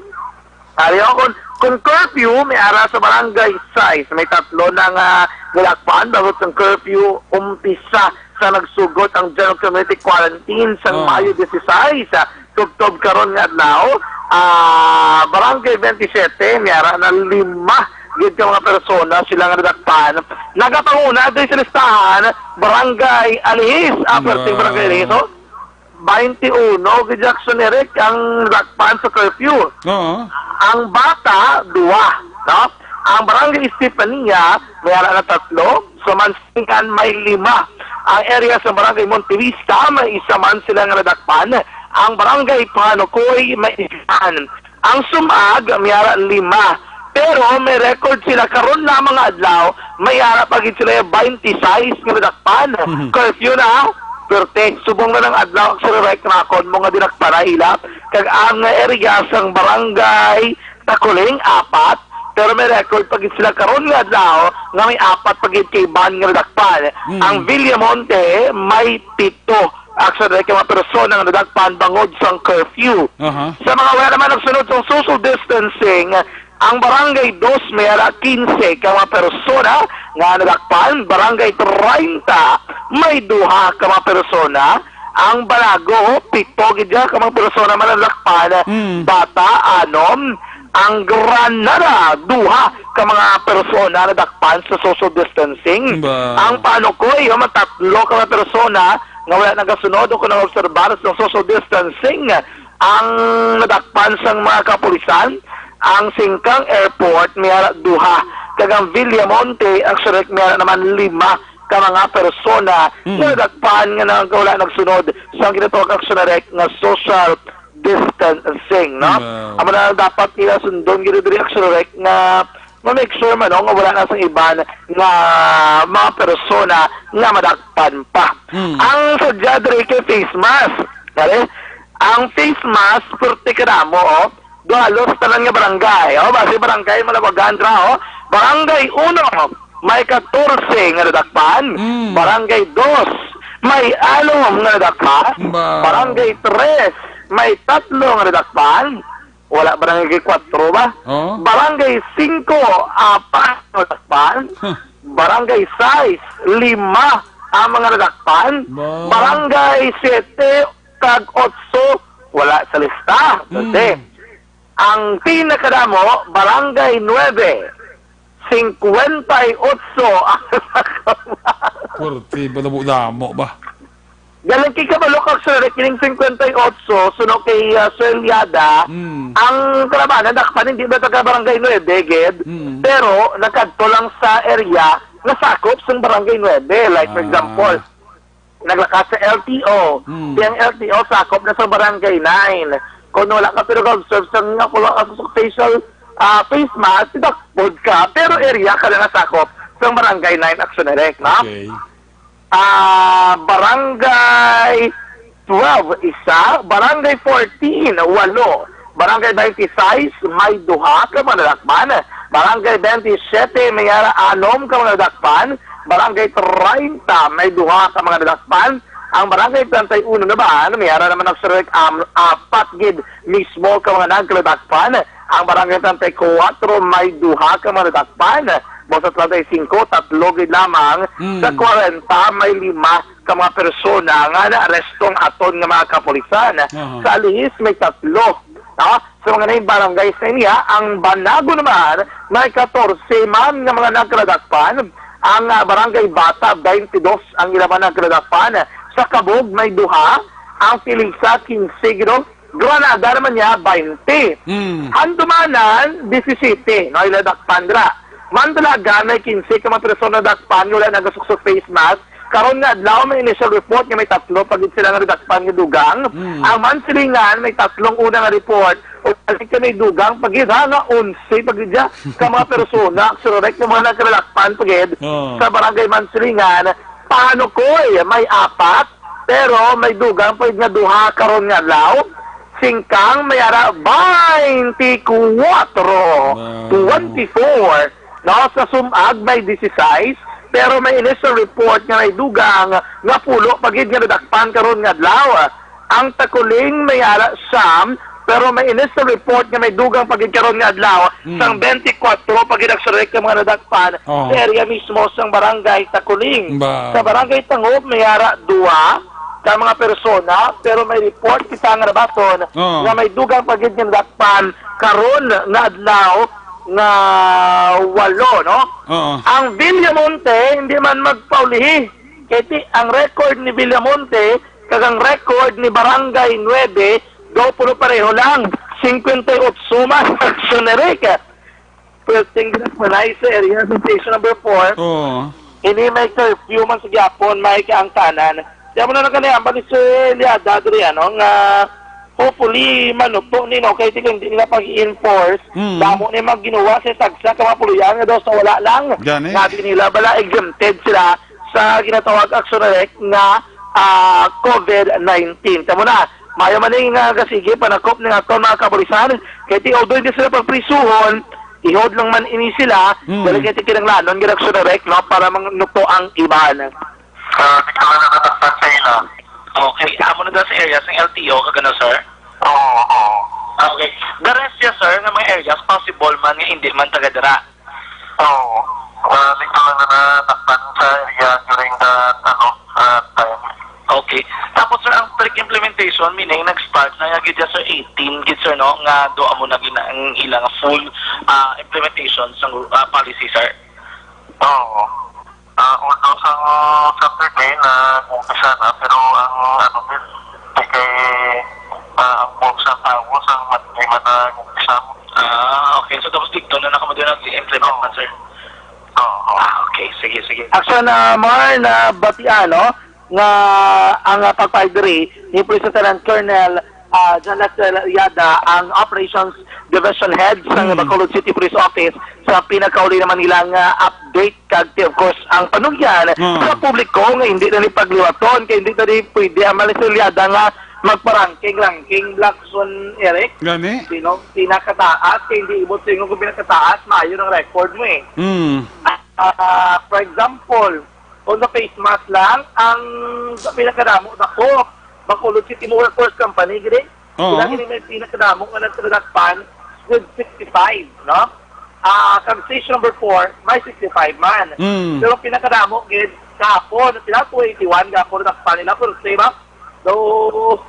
Ari, oh, kung, kung curfew, may ara sa barangay sais, may tatlo na nga nilakpan, bangod sang curfew, umpisa sa nagsugot ang general community quarantine sang Oh. Mayo disisais, ah, tubtob karon nga adlaw. Ah, Barangay twenty-seven, may ara na lima gid ka mga persona sila nga nadakpan. Nagapanguna diri sa listahan, Barangay Alihis, ah, perting Barangay Alihis, oh. Bainti uno, gid, Jackson Eric, ang dakpan sa curfew. Oo. Ang bata, duwa, no? Ang Barangay Estefania, may ara na tatlo. Sa Mansingan may lima. Ang area sa Barangay Montevista may isa man sila nga nadakpan. Ang Barangay Panukoy may isa. Ang Sumag may ara lima. Pero may record sila karon lamang nga adlaw, may ara pa gid sila twenty-six nga nadakpan. Mhm. Curfew na. Perti, subong na ng adlaw ang sirek nakon mo nga dinakpan na ila. Kag ang area sang Barangay Takuling, apat. Pero may record pa gid sila karon nga adlaw nga may apat pa gid ka iban nga nadakpan. Mm. Ang Villamonte may pito. Actually, ka mga persona nga nadakpan bangod sang curfew. Aha. Sa mga wala naman nagsunod sang social distancing, ang Barangay Dos may ara quince ka mga persona nga nadakpan, Barangay Treinta may duha ka mga persona, ang Balago, pito gid ka mga persona man nadakpan, Mm. Bata, anom, ang Granada, duha ka mga persona nadakpan sa social distancing. Ba. Ang Panukoy, oh, matatlo ka mga persona nga wala nagasunod o kung nag-obserbar sa social distancing. Ang nadakpan sang mga kapulisan, ang Singkang Airport, may ara duha. Kag ang Villamonte, ang Surek, may ara naman lima ka mga persona Mm. nga nadakpan nga nang-, wala nagsunod sa ginatawag, Action Direct, nga social distancing, no? Wow. Amo na dapat nila sundon gid diri, Action Direct, nga ma-make sure man, no, nga wala na sa iban nga mga persona nga madakpan pa. Mm. Ang sadya diri kay face mask. Kare, ang face mask, purti kadamo, oh. Do halos tanan nga barangay, oh. Basi barangay Malawagan ra, oh. Barangay Uno, may katorse nga nadakpan. Mm. Barangay Dos, may anom nga nadakpan. Ba. Barangay Tres, may tatlo nga nadakpan. Wala, Barangay Kuwatro ba? Oo. Barangay Singko, apat nga nadakpan. Huh. Barangay Sais, lima ang mga nadakpan. Ba. Barangay Siete kag Otso, wala sa lista. Mm. Kasi ang pinakadamo, Barangay Nueve, singkwenta y otso ang nadakpan. Purti ba, damo-damo ba? Galing kay kabalo ka, sir, kining singkwenta y otso, suno kay, ah, Sir Liada, Mm. ang kalabanan, dakpan, hindi ba taga Barangay Nueve, gid? Mm. Pero, nakadto lang sa area nga sakop sang Barangay Nueve. Like, for Ah. example, naglakas sa L T O, Mm. di ang L T O sakop na sa Barangay Nine. Kung wala ka pero ga-observe sa nga, kung wala ka sa facial, ah, face mask, dakpod ka, pero area ka na nga sakop sa Barangay Nine Action Direct, no? Okay. Ah, Barangay twelve, isa. Barangay fourteen, walo. Barangay twenty-six, may duha ka mga nadakpan. Barangay twenty-seven, may ara anom ka mga nadakpan. Barangay treinta, may duha ka mga nadakpan. Ang Barangay treinta y uno naman, may ara naman ang surek, am-, apat gid mismo ka mga nagkadakpan. Ang Barangay treinta y cuatro may duha ka mga nadakpan. Busa treinta y cinco, tatlo gid lamang. Mm. Sa kwarenta, may lima ka mga persona nga naarestong aton nga mga kapulisan. Aha. Sa Alihis, may tatlo. No? Sa mga naging barangay sa iya, ang Banago naman, may katorse man nga mga nagkadakpan. Ang, ah, Barangay Bata, twenty-dos ang ila mga nagkadakpan. Sa Kabog, may duha. Ang Pilisa, quince, gid, no? Granada naman niya, twenty. Hmm. Handumanan, disisiyete, no, ila dakpan dira. Mandalagan, may quince ka mga persona dakpan nga wala nagasuksok face mask. Karon nga adlaw, may initial report nga may tatlo pa gid sila nga nadakpan nga dugang. Hmm. Ang Mansilingan, may tatlong una nga report. O, kasi ka may dugang pa gid, ha, nga onse pa gid siya ka mga persona, surek nga mga nagkadakpan pa gid. Oh. Sa Barangay Mansilingan, Panukoy, may apat. Pero may dugang pa nga duha karon nga adlaw. Singkang may ara twenty-four. Wow. Twenty-four, no? Sa Sumag may disisais, pero may initial report nga may dugang nga pulo pa gid nga nadakpan karon nga adlaw. Ang Takuling may ara siyam, pero may initial report nga may dugang pa gid karon nga adlaw. Hmm. Sang twenty-four pa gid ang surek nga mga nadakpan Oo. sa area mismo sang Barangay Takuling. Ba. Sa Barangay Tangob, may ara duwa ka mga persona, pero may report kita nga nabaton Oo. nga may dugang pa gid nga nadakpan karon nga adlaw nga walo, no? Oo. Ang Villamonte, hindi man magpaulihi. Kay ti-, ang record ni Villamonte kag ang record ni Barangay Nueve, daw puno pareho lang, singkwenta y otso man ang sunirika. First thing, Manay sa area, sa station number four. Oo. Ini may curfew man sa gyapon, may kaangtanan. Kaya mo na lang kani, ang baliswelyada diri, ano, nga hopefully manuto ni, no, kay di, hindi nila pag-enforce. Mm. Damo ni mag ginawa sa tagsa ka mga puloy-an nga daw sa wala lang. Gani. Nga di nila bala exempted sila sa ginatawag action direct nga, ah, COVID nineteen. Kamo na, mayo man ni nga kasigi panakop ning aton mga kabulisan. Kay ti, although hindi sila pagprisuhon, ihod lang man ini sila, Mm. dali kay ti kinahanglanon nga action direct, no, para manuto ang iban. Ah, di ka lang nakatakpan sa ila. Okay, amo na daw sa areas ng L T O, kagano, sir? Oo, oo. Ah, okay. The rest, yes, sir, nga mga areas, possible man nga hindi man taga dira. Oo. Ah, di ka lang nakatakpan sa area during that, ano, ah, time. Okay. Tapos, sir, ang strict implementation, meaning nag-start na nga gid, sir, eighteen gid, sir, no, nga do amo na gid ang ilang full, ah, implementation sa, ah, policy, sir. Oo. Ah, although sa Saturday na umpisa na, pero ang ano din, di kay, ah, ang bulk sa tao sa Monday man na umpisa. Ah, okay. So, tapos dito na nakamado nag-implement Oo. na, sir? Oo. Ah, okay. Sige, sige. Action, ah, Mar, na batian, no, nga ang, ah, pagpahid diri ni Police Lieutenant Colonel, ah, John Lester Yada, ang Operations Division Head sa Hmm. Bacolod City Police Office, sa pinakauli naman nila nga update kag, of course, ang panugyan Hmm. sa publiko nga hindi na ni pagliwaton, kay hindi na ni pwede ang Malisolyada nga magparangking-rangking, Blackson, Eric. Gani? Sino pinakataas? Kay hindi ibot sa inyo kung pinakataas, maayo ng record mo eh. Hmm. Ah, for example, kung sa face mask lang, ang pinakadamo dako, Bacolod City Mobile Force Company, gini? Oo. Sila gini may pinakadamo nga nagtradakpan with sixty-five, no? Ah, sa station number four, may sixty-five man. Mm. Pero pinakadamo gid kahapon, sila two eighty-one gahapon nadakpan nila, pero sa iba, though,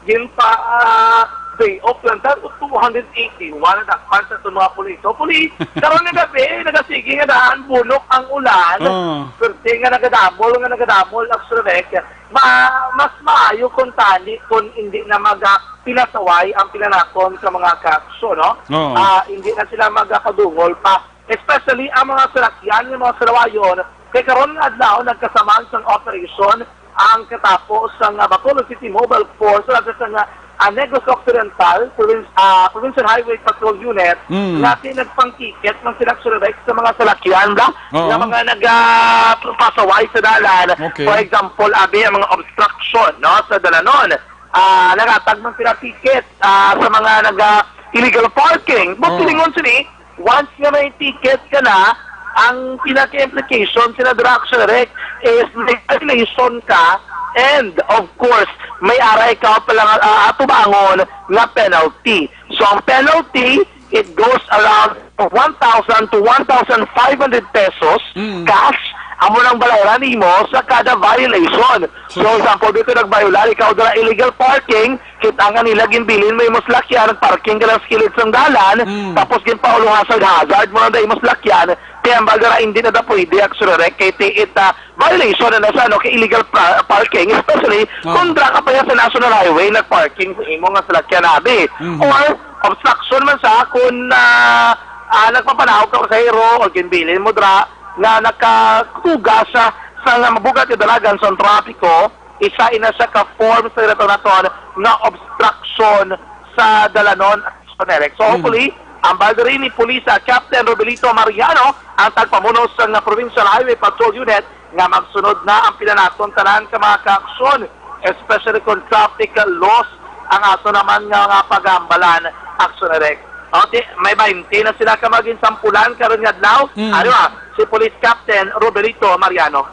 gin pa, ah, day off lang, tapos two hundred eighty-one nadakpan sa itong mga pulis. So, pulis, karon nga gabi, nagasige nga daan, bunok ang ulan. Oo. Pero nga nagadamol, nga nagadamol, actually, ma-, mas maayo kung tani kung hindi na maga pinasaway ang pinanaton sa mga kaaksyon, no? Oo. Ah, hindi na sila magakadungol pa. Especially ang mga salakyan, yung mga salawayon. Kay karon nga adlaw, nagkasamaan sang operasyon ang katapo sang, ah, Bacolod City Mobile Force, sa, sa, ah, Negros Occidental, Provin-, ah, Provincial Highway Patrol Unit, Mm. nga nagpang-ticket ng sila sa mga salakyan, bla? Oo. Nga mga nagapasaway sa dalan. Okay. For example, abi ang mga obstruction, no, sa dalanon. Ah, nagatag man sila ticket, ah, sa mga naga illegal parking. But Oo. Silingon sini, once nga may ticket ka na, ang pinaka-implication sina Drax Rec is may violation ka, and of course, may aray ka pala nga, ah, atubangon nga penalty. So, ang penalty, it goes around one thousand to one thousand five hundred pesos Mm. cash, amo nang balayran nimo sa kada violation. So, So, example, dito nagbayular, ikaw dala illegal parking, kita nga nila ginbilin mo imong salakyan, nagparking ka lang sa kilid sang dalan, Mm. tapos ginpauluhan sa hazard mo lang dahil imong salakyan, kaya ang bagara hindi na da pwede, actually, rek, kay ti-, it, ah, violation na sa, ano, kay illegal pra-, parking, especially Ah. kung dra ka pa yan sa National Highway, nagparking sa imo nga salakyan, abi. Mhm. Or obstruction man sa kung, ah, ah, nagpapanahog ka pasahero o ginbilin mo dra nga nakatuga sa, sa nga mabugat nga dalagan sa trapiko, isa ina siya ka form sa naton nga obstruction sa dalanon, Eric. So, Mhm. hopefully, ang balderin ni Police, ah, Captain Robelito Mariano, ang tagpamuno sa nga Provincial Highway Patrol Unit, nga magsunod na ang pinanaton tanan ka mga kaaksyon, especially kung traffic laws ang ato naman nga, nga pagambalan, aksyon direct. Okay, may baynte na sila ka maging sampulan karon nga adlaw. Mm. Ano, ah, si Police Captain Roberito Mariano.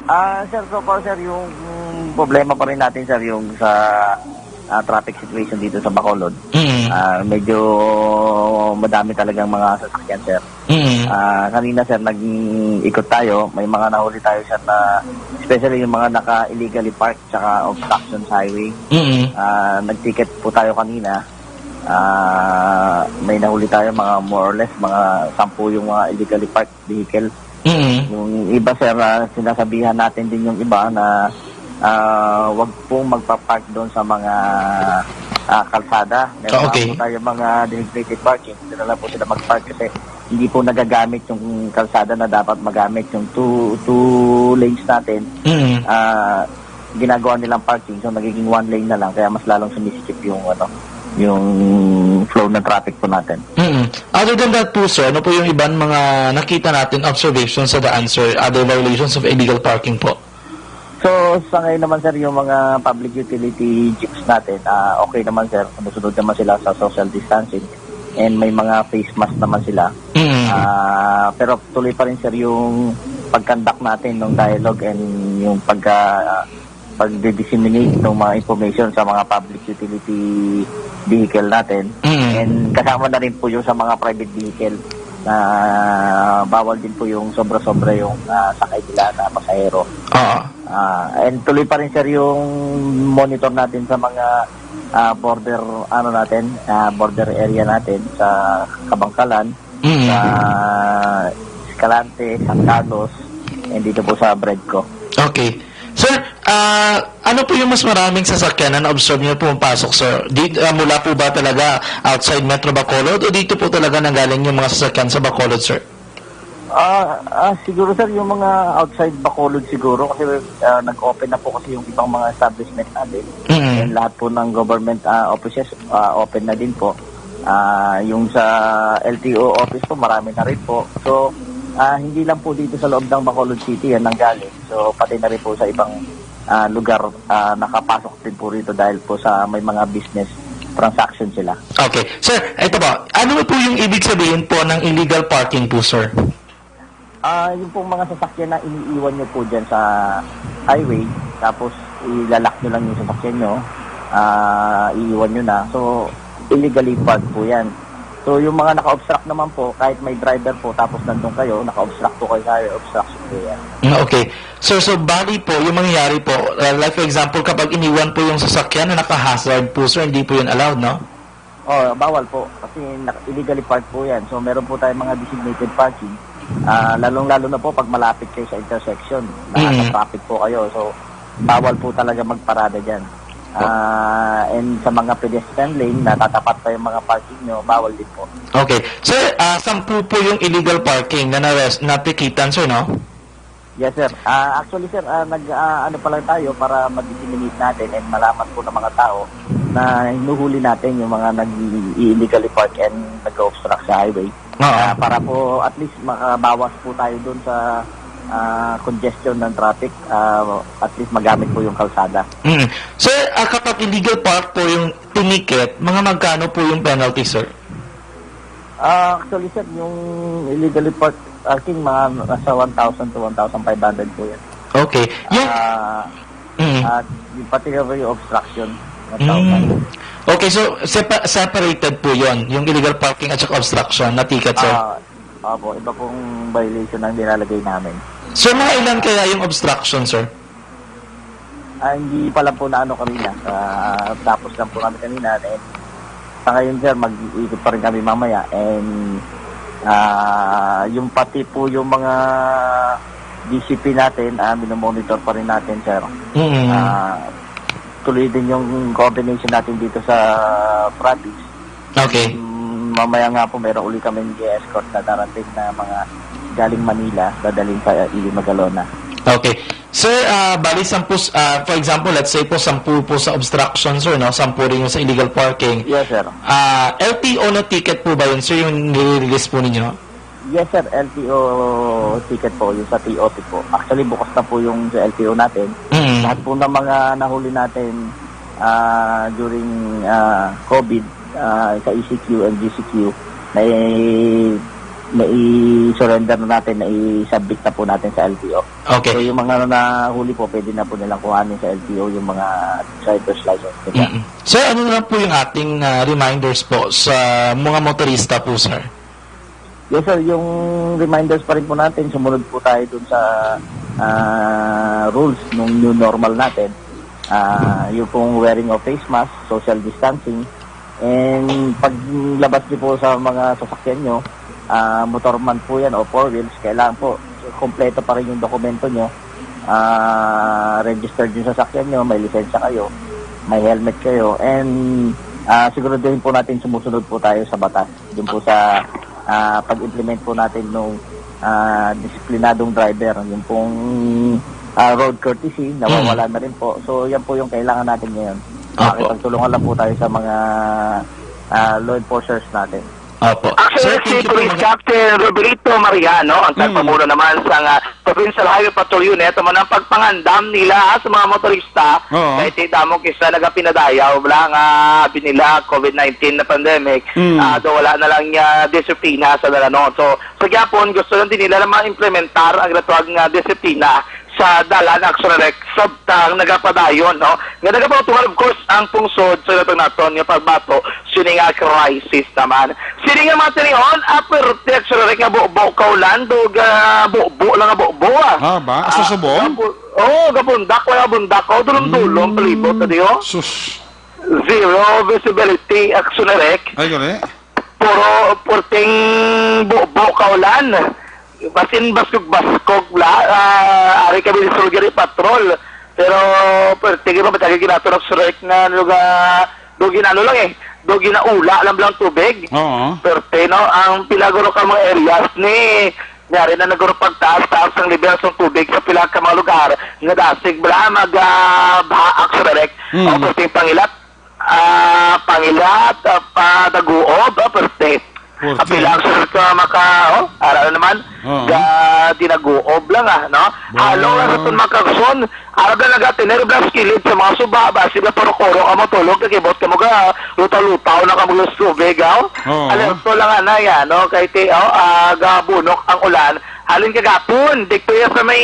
Ah, sir, so far, sir, yung problema pa rin natin, sir, yung sa, ah, traffic situation dito sa Bacolod. Mm. Ah, medyo madami talagang mga sasakyan, sir. Mm. Ah, kanina, sir, nag-ikot tayo. May mga nahuli tayo, sir, na especially yung mga naka-illegally parked tsaka obstruction sa highway. Mm. Ah, nag-ticket po tayo kanina. Ah, may nahuli tayo, mga more or less, mga sampu yung mga illegally parked vehicle. Mm. Yung iba, sir, ah, sinasabihan natin din yung iba na, ah, wag pong magpa-park doon sa mga, ah, kalsada. Meron Ah, okay. nga po tayo mga designated parking. Doon na lang po sila mag-park kasi hindi po nagagamit yung kalsada na dapat magamit, yung two, two lanes natin. Mm. Ah, ginagawa nilang parking, so nagiging one lane na lang, kaya mas lalong sumisikip yung, ano, yung flow ng traffic po natin. Mm. Other than that po, sir, ano po yung iban mga nakita natin, observations sa daan, sir? Other violations of illegal parking po? So, sa ngayon naman, sir, yung mga public utility jeeps natin, ah, okay naman, sir. Sumusunod naman sila sa social distancing and may mga face mask naman sila. Mm. Ah, pero tuloy pa rin, sir, yung pag-conduct natin ng dialogue and yung pag, ah, pag-disseminate ng mga information sa mga public utility vehicle natin. Mm. And kasama na rin po yung sa mga private vehicle na bawal din po yung sobra-sobra yung, ah, sakay nila na pasahero. Oo. Ah, and tuloy pa rin, sir, yung monitor natin sa mga, ah, border, ano natin, ah, border area natin sa Kabankalan, Mm. sa Escalante, San Carlos, and dito po sa Bredco. Okay. Sir, ah, ano po yung mas maraming sasakyan na na-observe niyo pumapasok, sir? Di, ah, mula po ba talaga outside Metro Bacolod o dito po talaga nanggaling yung mga sasakyan sa Bacolod, sir? Ah, ah, siguro, sir, yung mga outside Bacolod siguro kasi, ah, nag-open na po kasi yung ibang mga establishment natin. Mm. And lahat po ng government, ah, offices, ah, open na din po. Ah, yung sa L T O office po, marami na rin po. So, ah, hindi lang po dito sa loob ng Bacolod City yan nanggaling. So, pati na rin po sa ibang, ah, lugar, ah, nakapasok din po rito dahil po sa may mga business transaction sila. Okay. Sir, ito po. Ano po yung ibig sabihin po ng illegal parking po, sir? Ah, yung pong mga sasakyan na iniiwan nyo po dyan sa highway, tapos ilalak nyo lang yung sasakyan nyo, ah, iiwan nyo na. So, illegally parked po yan. So, yung mga naka-obstruct naman po, kahit may driver po, tapos nandun kayo, naka-obstruct po kayo sa highway, obstruction po yan. Mm, okay. Sir, so bali po, yung mangyayari po, uh, like for example, kapag iniwan po yung sasakyan na naka-hazard po, sir, hindi po yun allowed, no? Oh, bawal po. Kasi nak-, illegally parked po yan. So, meron po tayong mga designated parking. Ah, lalong-lalo na po pag malapit kayo sa intersection. Mm. Nasa traffic po kayo. So, bawal po talaga magparada dyan. Ah, and sa mga pedestrian lane, natatapat pa yung mga parking nyo, bawal din po. Okay. Sir, ah, sampu po yung illegal parking na nares-, natikitan, sir, no? Yes, sir. Ah, actually, sir, ah, nag, ah, ano pa lang tayo para ma-disseminate natin and malaman po ng mga tao na hinuhuli natin yung mga nag-i-, illegally park and nag-obstruct sa highway. Oo. Ah, para po at least makabawas po tayo dun sa, ah, congestion ng traffic. Ah, at least magamit po yung kalsada. Mm. Sir, ah, kapag illegal park po yung tinikit, mga magkano po yung penalty, sir? Ah, actually, sir, yung illegally park-, parking, mga nasa one thousand to one thousand five hundred po yan. Okay. Yung Ah, Mm. at yung pati na po yung obstruction, one thousand. Mm. Okay, so sepa-, separated po yon, yung illegal parking at saka obstruction na ticket, sir? Ah, opo, iba pong violation ang nilalagay namin. So, mga ilan kaya yung obstruction, sir? Ah, hindi pa lang po na ano kanina. Ah, tapos lang po kami kanina. And sa ngayon, sir, mag-iikot pa rin kami mamaya. And, ah, yung pati po yung mga D C P natin, ah, minomonitor pa rin natin, sir. Mm. Ah, tuloy din yung coordination natin dito sa province. Okay. Mm, mamaya nga po, meron uli kaming i-escort na darating na mga galing Manila, dadalhin sa Iloilo, Magalona. Okay. Sir, ah, bali, sampu, ah, for example, let's say po, sampu po sa obstruction, sir, no? Sampu rin yung sa illegal parking. Yes, sir. Ah, L T O na ticket po ba yun, sir, yung nire-release po ninyo? Yes, sir. L T O ticket po, yung sa T O T po. Actually, bukas na po yung sa L T O natin. Mm. Lahat po ng mga nahuli natin, ah, during, ah, COVID, ah, sa E C Q and G C Q, nai-, nai-surrender na natin, nai-submit na po natin sa L T O. Okay. So, yung mga nahuli po, pwede na po nilang kuhanin sa L T O yung mga driver's license nila. Mm-mm. Sir, ano na lang po yung ating, ah, reminders po sa mga motorista po, sir? Yes, sir. Yung reminders pa rin po natin, sumunod po tayo dun sa, ah, rules ng new normal natin. Ah, yung pong wearing of face mask, social distancing, and paglabas niyo po sa mga sasakyan nyo, ah, motor man po yan o four wheels, kailangan po kompleto pa rin yung dokumento nyo. Ah, registered yung sasakyan nyo, may lisensya kayo, may helmet kayo, and, ah, siguraduhin po natin sumusunod po tayo sa batas. Yun po sa ah, pag-implement po natin nung, ah, disiplinadong driver. Yung pong, ah, road courtesy, nawawala na rin po. So, yan po yung kailangan natin ngayon. Opo. Makikipagtulungan lang po tayo sa mga, ah, law enforcers natin. Opo. Actually, Sir, si thank you po, Police mag- Captain Roberto Mariano, ang Mm. tagapamuno naman sa, ah, Provincial Highway Patrol Unit, amo nang pagpangandam nila sa mga motorista. Oo. Kay ti damo kisa nagapinadayaw lang, ah, abi nila, covid nineteen na pandemic. Mm. Ah, do wala na lang niya disiplina sa dalanon. So, sa gyapon, gusto lang din nila na ma-implementar ang ginatawag nga disiplina sa dalan, Action Rec, sabtang nagapadayon, no? Nga nagapautuhan, of course, ang pungsod sa ginatawag naton nga pagbato sini nga crisis naman. Sini nga mga tinihon, ah, pero ti Action Rec nga bubo kaulan, do ga bubo lang nga bubo, ah. Ah, ba? Sa Ah, Subong? gabu-, oh, gabundak, wala bundak, oh, dulom-dulom, Mm, palibot, adi, oh. Sus. Zero visibility, Action Rec. Ay, gali. Puro purting bubo kaulan. Basin baskog-baskog la, ah, ari kami ni Surgery Patrol. Pero purting iba matagig ginato ng surek na lugar, do ginano lang eh, do ginaula lang lang tubig. Oo. Perte, no? Ang pila guro ka mga areas ni, yari na naguro pagtaas-taas ang level sa tubig sa pila ka mga lugar nga dasig bala mag, ah, baha, Action Rec. Mm. O purting Pangilat, ah, Pangilat, ah, pa Daguob, ah, perte. Purti. Apila sa sa maka, oh, ara na naman, Oo. ga Dinaguob lang, ah, no? Wow. Halo lang sa tun makagson, ara na nagatinir blas kilid sa mga suba, ba, sila puro-kuro ka mo tulog, kakibot ka mo ga, lutaw-lutaw na ka mo sa tubig, ah, oh. Oo. Alerto lang, anay, ah, no? Kay ti, oh, ah, gabunok ang ulan. Halin kagapon, dikto ya sa may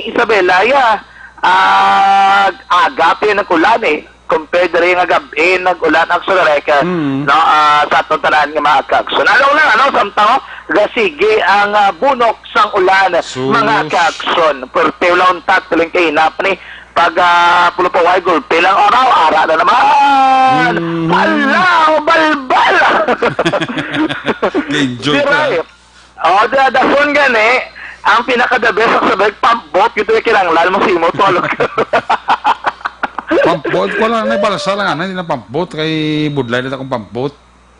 Isabela, ya. Ah, aga pa yun ang ulan, eh. Compare diri nga gab-i, nag-ulan ang Surek, ah, Mm. no, ah, sa aton tanan nga mga kag. So, nalong lang, ano, samtang, oh, gasigi ang, ah, bunok sang ulan, Sus. mga kaakson. Perte lang untat, tuling kahinap ni pag, ah, pulupaway, gulpi lang, araw, ara na naman. Mhm. Ala, balbal! Enjoy ka. Diray. Oh, da, dason gani, ang pinaka the best sa sabay, pambot, ito yung kinanglan mo, simo, tolog. Pambot, wala na, balsa lang, anay, hindi na pambot, kay budlay na akong pambot.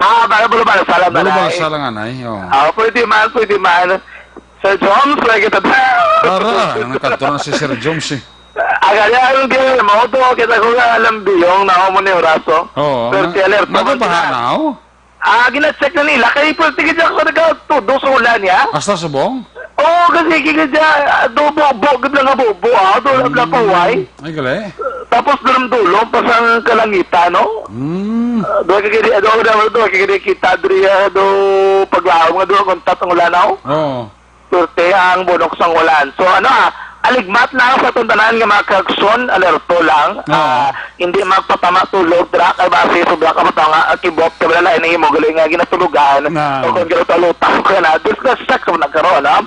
Ah, bala, bala, balsa lang, Bala, balay. Balsa lang, anay, oh. Ah, pwede man, pwede man. Sir Joms, lagi ta. Para, ang nagkanto na si Sir Joms, eh. Agad, ang di mo, to, kita ko nga alam, biyong na ako mo ni Horacio. Oo, Pero na, ti alerto man nagbaha sila. Na, oh? Ah, gina-check na nila. Kay pwerte gid ako nagatudo sa ulan niya. Hasta subong? Oo, kasi gid siya, ah, do, bubo, gid lang nga bubo, ah, do, Mm, lang puway. Ay, gali. Tapos dulom-dulom pa sang kalangitan, no? Mm. Ah, do, kagidi, do, do, do, kagidi kita, diri, ah, do, paglaom nga, do, kontat ang ulan, no? Oo. Perte ang bunok sang ulan. So, ano, ah, aligmat lang sa aton tanan nga mga kaagson, alerto lang. Oo. Ah, hindi magpatama tulog, dra, kay basi sobra ka matanga, ah, kibot, kay wala lain ang imo gali nga ginatulugan. Oo. O kung ginatulutaw ka na, discuss sa ka na karon, ha?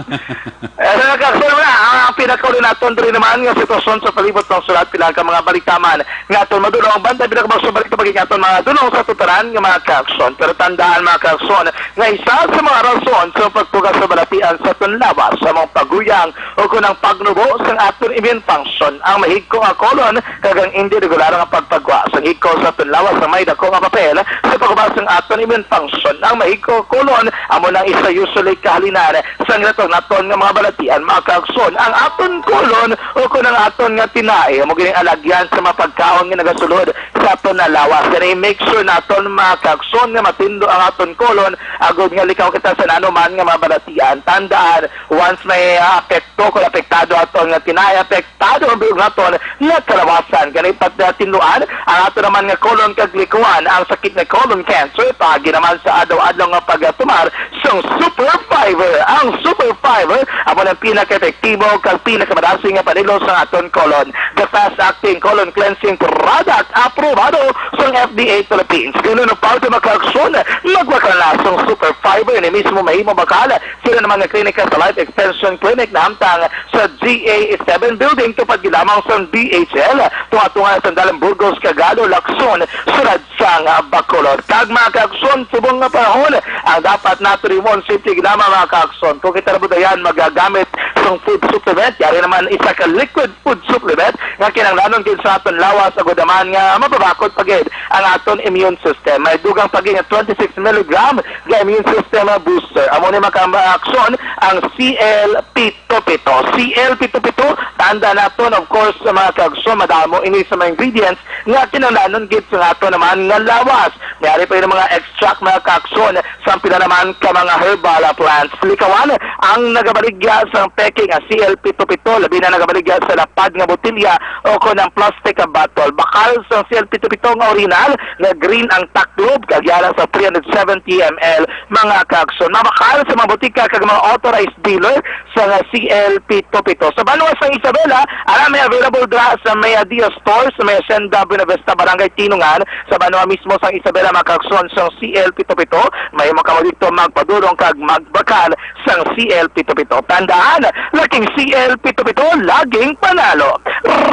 Eh, mga kaagson, wala, ang pinakauli naton diri naman nga sitwasyon sa palibot sang syudad, pila ka mga balita man nga aton madulong, bantay pila ka mga balita pag-ingat aton mga dunong sa aton tanan nga mga kaagson. Pero tandaan, mga kaagson, nga isa sa mga rason sa pagtuga sa balatian sa aton lawas sa mga paguyang o kon ang pagnubo sang aton immune function, ang mahigko nga colon kag ang indi regular nga pagpagwa sang higko sa aton lawas nga may dako nga papel sa pagubas sang aton immune function. Ang mahigko nga colon amo nang isa usually kahalinan sang ginatawag naton nga mga balatian, mga kaagson. Ang aton colon o kon ang aton nga tinai amo gining alagyan sa mga pagkaon nga nagasulod sa aton nga lawas. Gani, make sure naton, mga kaagson, nga matindo ang aton colon, agod nga likaw kita sa nano man nga mga balatian. Tandaan, once may, ah, apekto, kung apektado aton nga tinai, apektado ang bilog naton nga kalawasan. Gani, pati tinduan ang ato naman nga colon kag likuan ang sakit nga colon cancer, paagi naman sa adlaw-adlaw nga pagtumar sang Super Fiber. Ang Super Fiber amo ang pinaka-epektibo kag pinakamadasig nga panilo sa aton colon. The fast-acting colon cleansing product, aprobado sang F D A Philippines. Ganun ang parte, mga kaagson, magwakal na sang Super Fiber, ni mismo mahimo bakal. Sila naman nga klinika sa Life Extension Clinic na hamtang sa G A seven Building, tupad gid lamang sa D H L, tunga-tunga sa Dalan Burgos, Cagado, Lacson, sulod sang, ah, Bacolod. Kag, mga kaagson, subong nga panahon, ang dapat nato rimon, simple gid lamang, mga kaagson. Kung kita na budayan, magagamit sang food supplement, yari naman isa ka liquid food supplement nga kinahanglanon gid sa aton lawas, agud naman nga mapabakod pa gid ang aton immune system. May dugang pa gid nga twenty-six milligram nga immune system Sistema booster. Amo ni mga kaaksyon ang C L pito pito. C L pito pito, tanda naton, of course, sa mga kaaksyon, madamo ini sa mga ingredients nga kinahanglanon gid sa ato naman nga lawas. May ari pa ini mga extract, mga kaaksyon, sa pila naman ka mga herbal plants. Likawan ang nagabaligya sa peke nga C L pito pito, labi na nagabaligya sa lapad nga botelya o kon ang plastic bottle. Bakal sa C L pito pito nga original nga green ang taklob, kag yara sa three hundred seventy M L, mga kaaksyon. Mabakal sa mga botika kag mga authorized dealer sa nga C L pito pito. Sa banwa sang Isabela, ara may available dra sa may Dia Store, sa may Hacienda Buenavista, Barangay Tinungan. Sa banwa mismo sang Isabela, mga kaaksyon, sang C L pito pito, may mo kamo dito magpadulong kag magbakal sang C L pito pito. Tandaan, laking C L pito pito, laging panalo.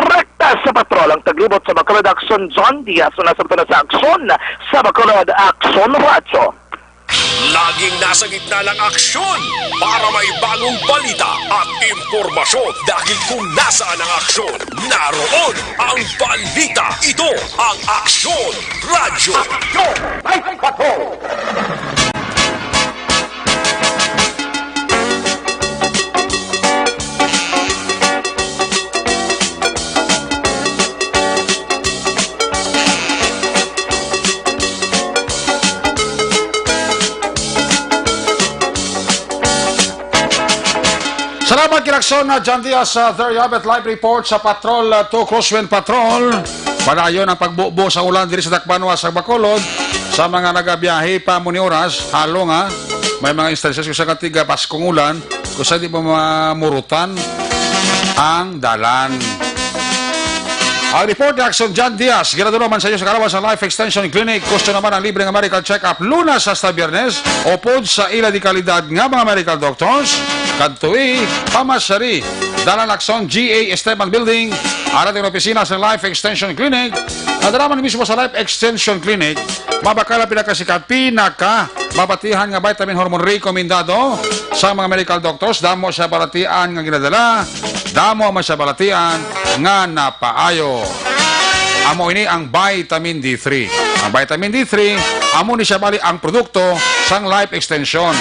Rekta sa patrol ang taglibot sa Bacolod Aksyon, John Diaz. Una sa, sa Aksyon, sa Bacolod Aksyon Radyo. Laging nasa gitna ng aksyon para may bagong balita at impormasyon. Dahil kung nasaan ang aksyon, naroon ang balita. Ito ang Aksyon Radyo. Aksyon! May patrol! Salamat, Kinaksyon na John Diaz. Uh, there you have it, live report sa Patrol, uh, two Crosswind Patrol. Padayon ang pagbubo sa ulan diri sa Dakbanwa sa Bacolod. Sa mga nagabiyahe pa mo ni oras, halo nga may mga instances kung sa katiga paskong ulan, kung sa di pa mamurutan ang dalan. Ang report ni Aksyon John Diaz, ginadula man sa inyo sa kalawan sa Life Extension Clinic. Gusto naman ang libre nga medical check-up lunas hasta biyernes, upod sa ila di kalidad nga mga medical doctors. Kadtoi, pamasari, Dalan Lacson, G A Esteban Building, ara ang opisina sa Life Extension Clinic. Nadala man mismo sa Life Extension Clinic, mabakal ang pinakasikat, pinaka mabatihan nga vitamin hormone rekomendado sa mga medical doctors. Damo siya balatian nga ginadala, damo man siya balatian nga napaayo. Amo ini ang vitamin D three. Ang vitamin D three, amo ni siya bali ang produkto sang Life Extension.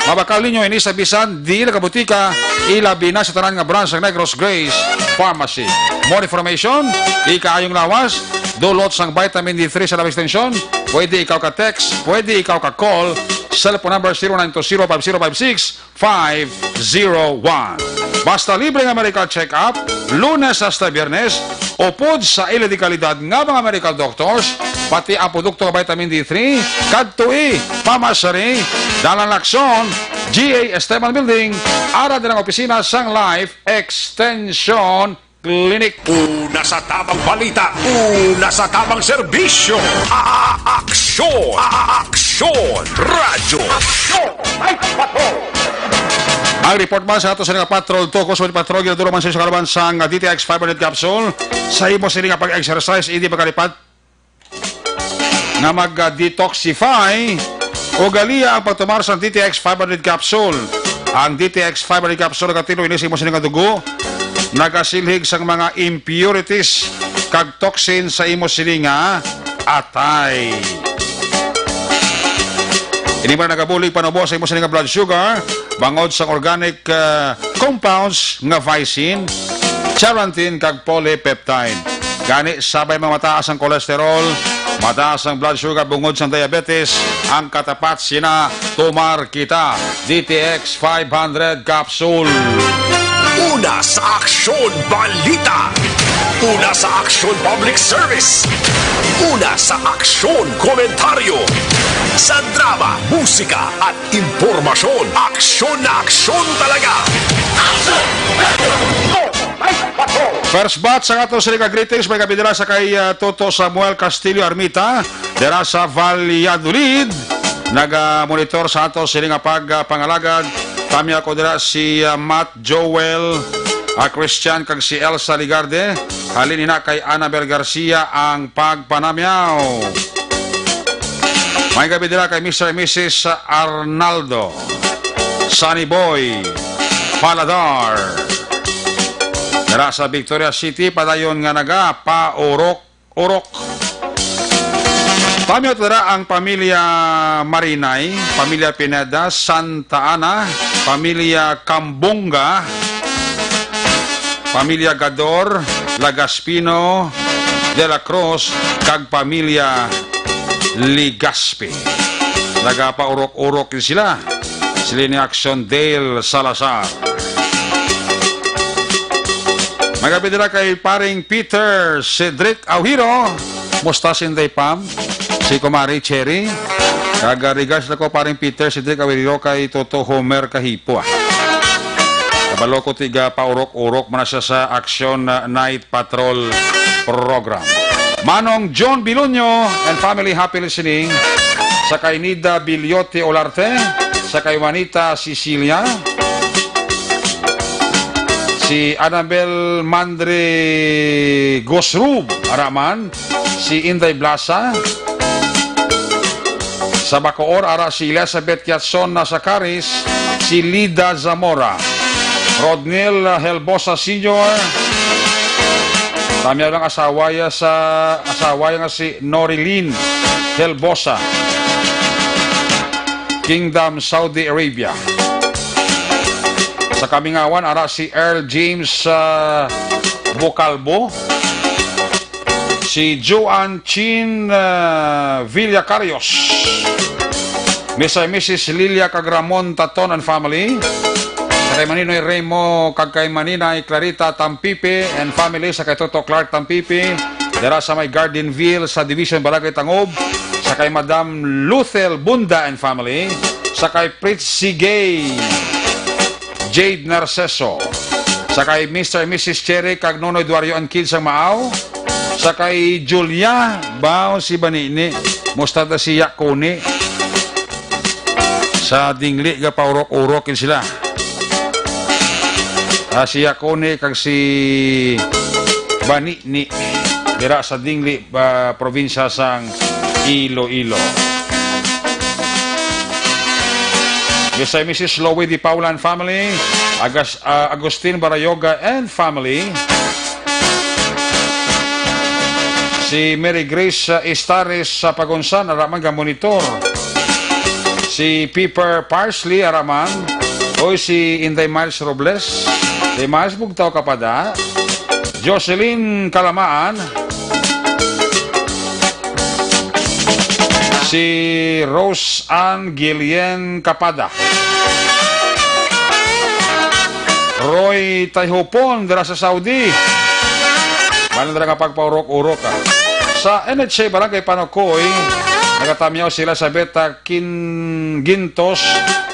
Mabakal ninyo ini sa bisan di nagabutika, ilabi na sa tanan nga branch sang Negros Grace Pharmacy. More information, ikaayong lawas, dulot sang vitamin D three sa Life Extension, pwede ikaw ka text, pwede ikaw ka call, cellphone number zero nine two zero five zero five six five zero one. Basta libre nga medical check-up, Lunes hasta Biyernes, upod sa ila di kalidad nga mga medical doctors, pati ang produkto nga vitamin D three, kadtoi, pamasari, Dalan Lacson, G A Esteban Building, ara din ang opisina sang Life Extension Clinic. Una sa tabang balita, una sa tabang serbisyo. A-, a-, aksyon, a-, a-, aksyon, radyo. Aksyon, may patrol. Ang report man sa ato sa nga patrol, two Crosswind Patrol, ginadula man sa inyo sa kalawan sang D T X five hundred capsule. Sa imo sini nga pag-exercise, hindi makalipat nga mag-detoxify, ugaliya ang pagtumar sang D T X five hundred capsule. Ang D T X five hundred capsule nagatino ini sa imo sini nga dugo, nagasilhig sang mga impurities kag toxin sa imo sini nga atay. Ini man nagabulig panubo sa imo sini nga blood sugar bangod sa organic, ah, compounds nga vicin, charantin kag polypeptide. Gani, sabay mga mataas ang cholesterol, mataas ang blood sugar bungod sa diabetes, ang katapat sina tumar kita. D T X five hundred capsule. Una sa aksyon, balita. Una sa aksyon, public service. Una sa aksyon, komentaryo. Sa drama, musika, at impormasyon, aksyon na aksyon talaga. First batch sa ato sini nga greetings, may kabidira sa kay, ah, Toto Samuel Castillo Armita, dira sa Valladolid. Naga-monitor sa ato sini nga pag, ah, pangalagad. Tamya ko dira si, ah, Matt Joel, ah, Christian, kag si Elsa Ligarde. Halin ina kay Annabel Garcia ang pagpanamyaw. May gabi dira kay Mister and Missus Arnaldo, Sunny Boy, Paladar. Dira sa Victoria City, padayon nga nagapaurok-urok. Pamiyot dira ang pamilya Marinay, pamilya Pineda, Santa Ana, pamilya Cambonga, pamilya Gador, Lagaspino, De La Cruz, kag pamilya Ligaspi. Nagapaurok-urok sila. Sila ni Action Dale Salazar. Magabi dira kay paring Peter Cedric Aujiro. Musta si Inday Pam? Si Kumari Cherry? Kag, ah, regards na ko, paring Peter Cedric Aujiro, kay Toto Homer Kahipo, ah. Kabalo ko tiga paurok-urok man na siya sa Action, ah, Night Patrol Program. Manong John Bilonio and family, happy listening. Sa kay Nida Bilyote Olarte, sa kay Juanita Cecilia, si Annabel Mandre Gosrub, araman, si Inday Blasa, sa Bacoor, ara si Elizabeth Kiatson na sa Caris, si Lida Zamora, Rodnel Helbosa Senior, tamya lang asawa ya sa, asawa ya nga si Norilyn Helbosa, Kingdom, Saudi Arabia. Sa Kamingawan, ara si Earl James, ah, Bocalbo, si Joan Chin, ah, Villacarios, Mister and Missus Lilia kag Ramon Taton and family, sa kay Maninoy Remo kag kay Maninay Clarita Tampipe and family, sa kay Toto Clark Tampipe, dira sa may Gardenville sa Division Barangay Tangob, sa kay Madam Luthel Bunda and family, sa kay Fritz Sigay, Jade Narceso, sa kay Mister and Missus Cherry kag Nonoy Duario and kids sang Maaw, sa kay Julia, baw si Banini, musta ta siya kuni? Sa dingli ga paurok-urok yun sila. Ah, siya kuni kag si Banini, dira sa dingli, ah, probinsya sang Iloilo. Yes, ay Missus Loie Di Paula and family, Agas-, ah, Agustin Barayoga and family, si Mary Grace, ah, Istares sa Pagunsan, araman ga monitor, si Piper Parsley, araman, oy, si Inday Miles Robles, si Miles Bugtaw Kapada, Jocelyn Kalamaan, si Rose Ann Guillen Kapada, Roy Tayhupon dira sa Saudi. Malang dira nga pagpaurok-urok, ah. Sa N H A Barangay Panokoy, nagatamyaw sila sa Beta Kin-, Gintos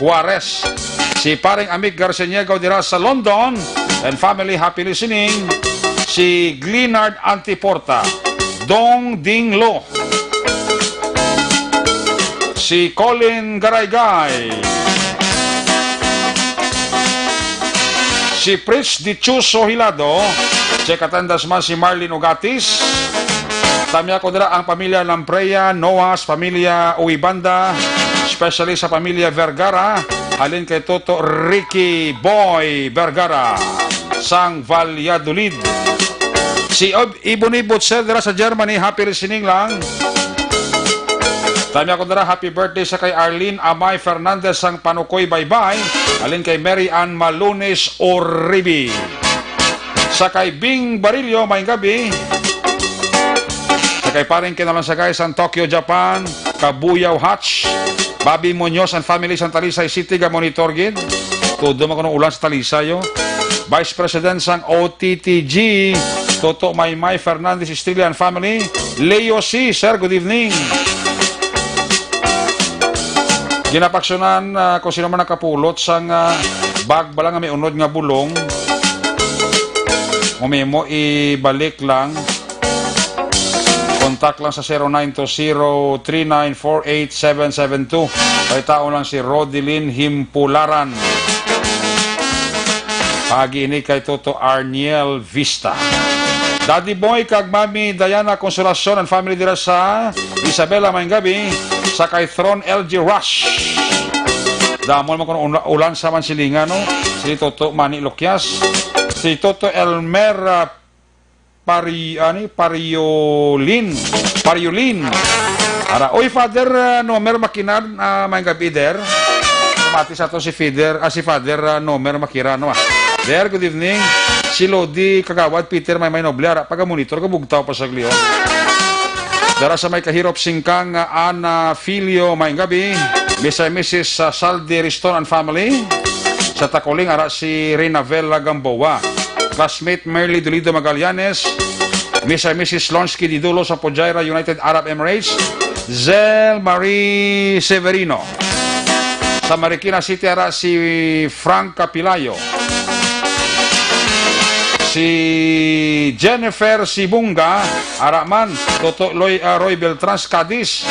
Juarez. Si paring Amik Garciniego dira sa London and family, happy listening. Si Glenard Antiporta, Dong Dinglo, si Colin Garaygay, si Fritz Dichuso Hilado, check attendance man si Marlene Ugatis. Tamya ko dira ang pamilya Lamprea, Noas, pamilya Uibanda, especially sa pamilya Vergara, halin kay Toto Ricky Boy Vergara sang Valladolid. Si Ob-, Ibon Ibot, sir, dira sa Germany, happy listening lang. Tamya ko dira, happy birthday sa kay Arlene Amay Fernandez sang Panukoy Baybay, halin kay Mary Ann Malunis Uribe. Sa kay Bing Barillo, maayong gabi. Sa kay paring Kinalansagay sang Tokyo, Japan, Kabuyaw Hatch, Bobby Muñoz and family sang Talisay City, ga monitor gid. Tudo man kuno ulan sa Talisay, oh. Vice President sang O T T G, Toto Maymay Fernandez Estrella and family. Leo C, sir, good evening. Ginapaksyonan, ah, kung sino man nakapulot sang, ah, bag bala nga may unod nga bulong. Kung may mo, ibalik lang. Contact lang sa zero nine two zero three nine four eight seven seven two. Kay tao lang si Rodilyn Himpularan. Pagi ini kay Toto Arniel Vista. Daddy Boy kag Mami Diana Consolacion and family dira sa Isabela, maayong gabi. Sa kay Tron L G Rush. Damo naman kuno ula-, ulan sa Mansilingan, no? Si Toto Manny Loquias. Si Toto Elmer, ah, Pari-, ani, Pariolin. Pariulin. Ara, oy, Father, ah, Nomer Makinan, ah, maayong gabi, der. Mati sa to si Father, ah, si Father, ah, Nomer Makiran, no, ah. Der, good evening. Si Lodi Kagawad Peter Maymay Noble, ara, pagamonitor ko, bugtaw pa sa Leon. Dara sa may Kahirop Singkang, ah, Ana Filio, maayong gabi. Mister and Missus sa Saldi Riston and family. Sa Takuling, ara si Rinavela Gamboa. Classmate Merly Dolido Magallanes. Mister and Missus Lonsky Didulo sa Fujairah, United Arab Emirates. Zel Marie Severino. Sa Marikina City, ara si Frank Capilayo. Si Jennifer Sibunga, ara man, Toto Loy, ah, Roy Beltrans, Cadiz.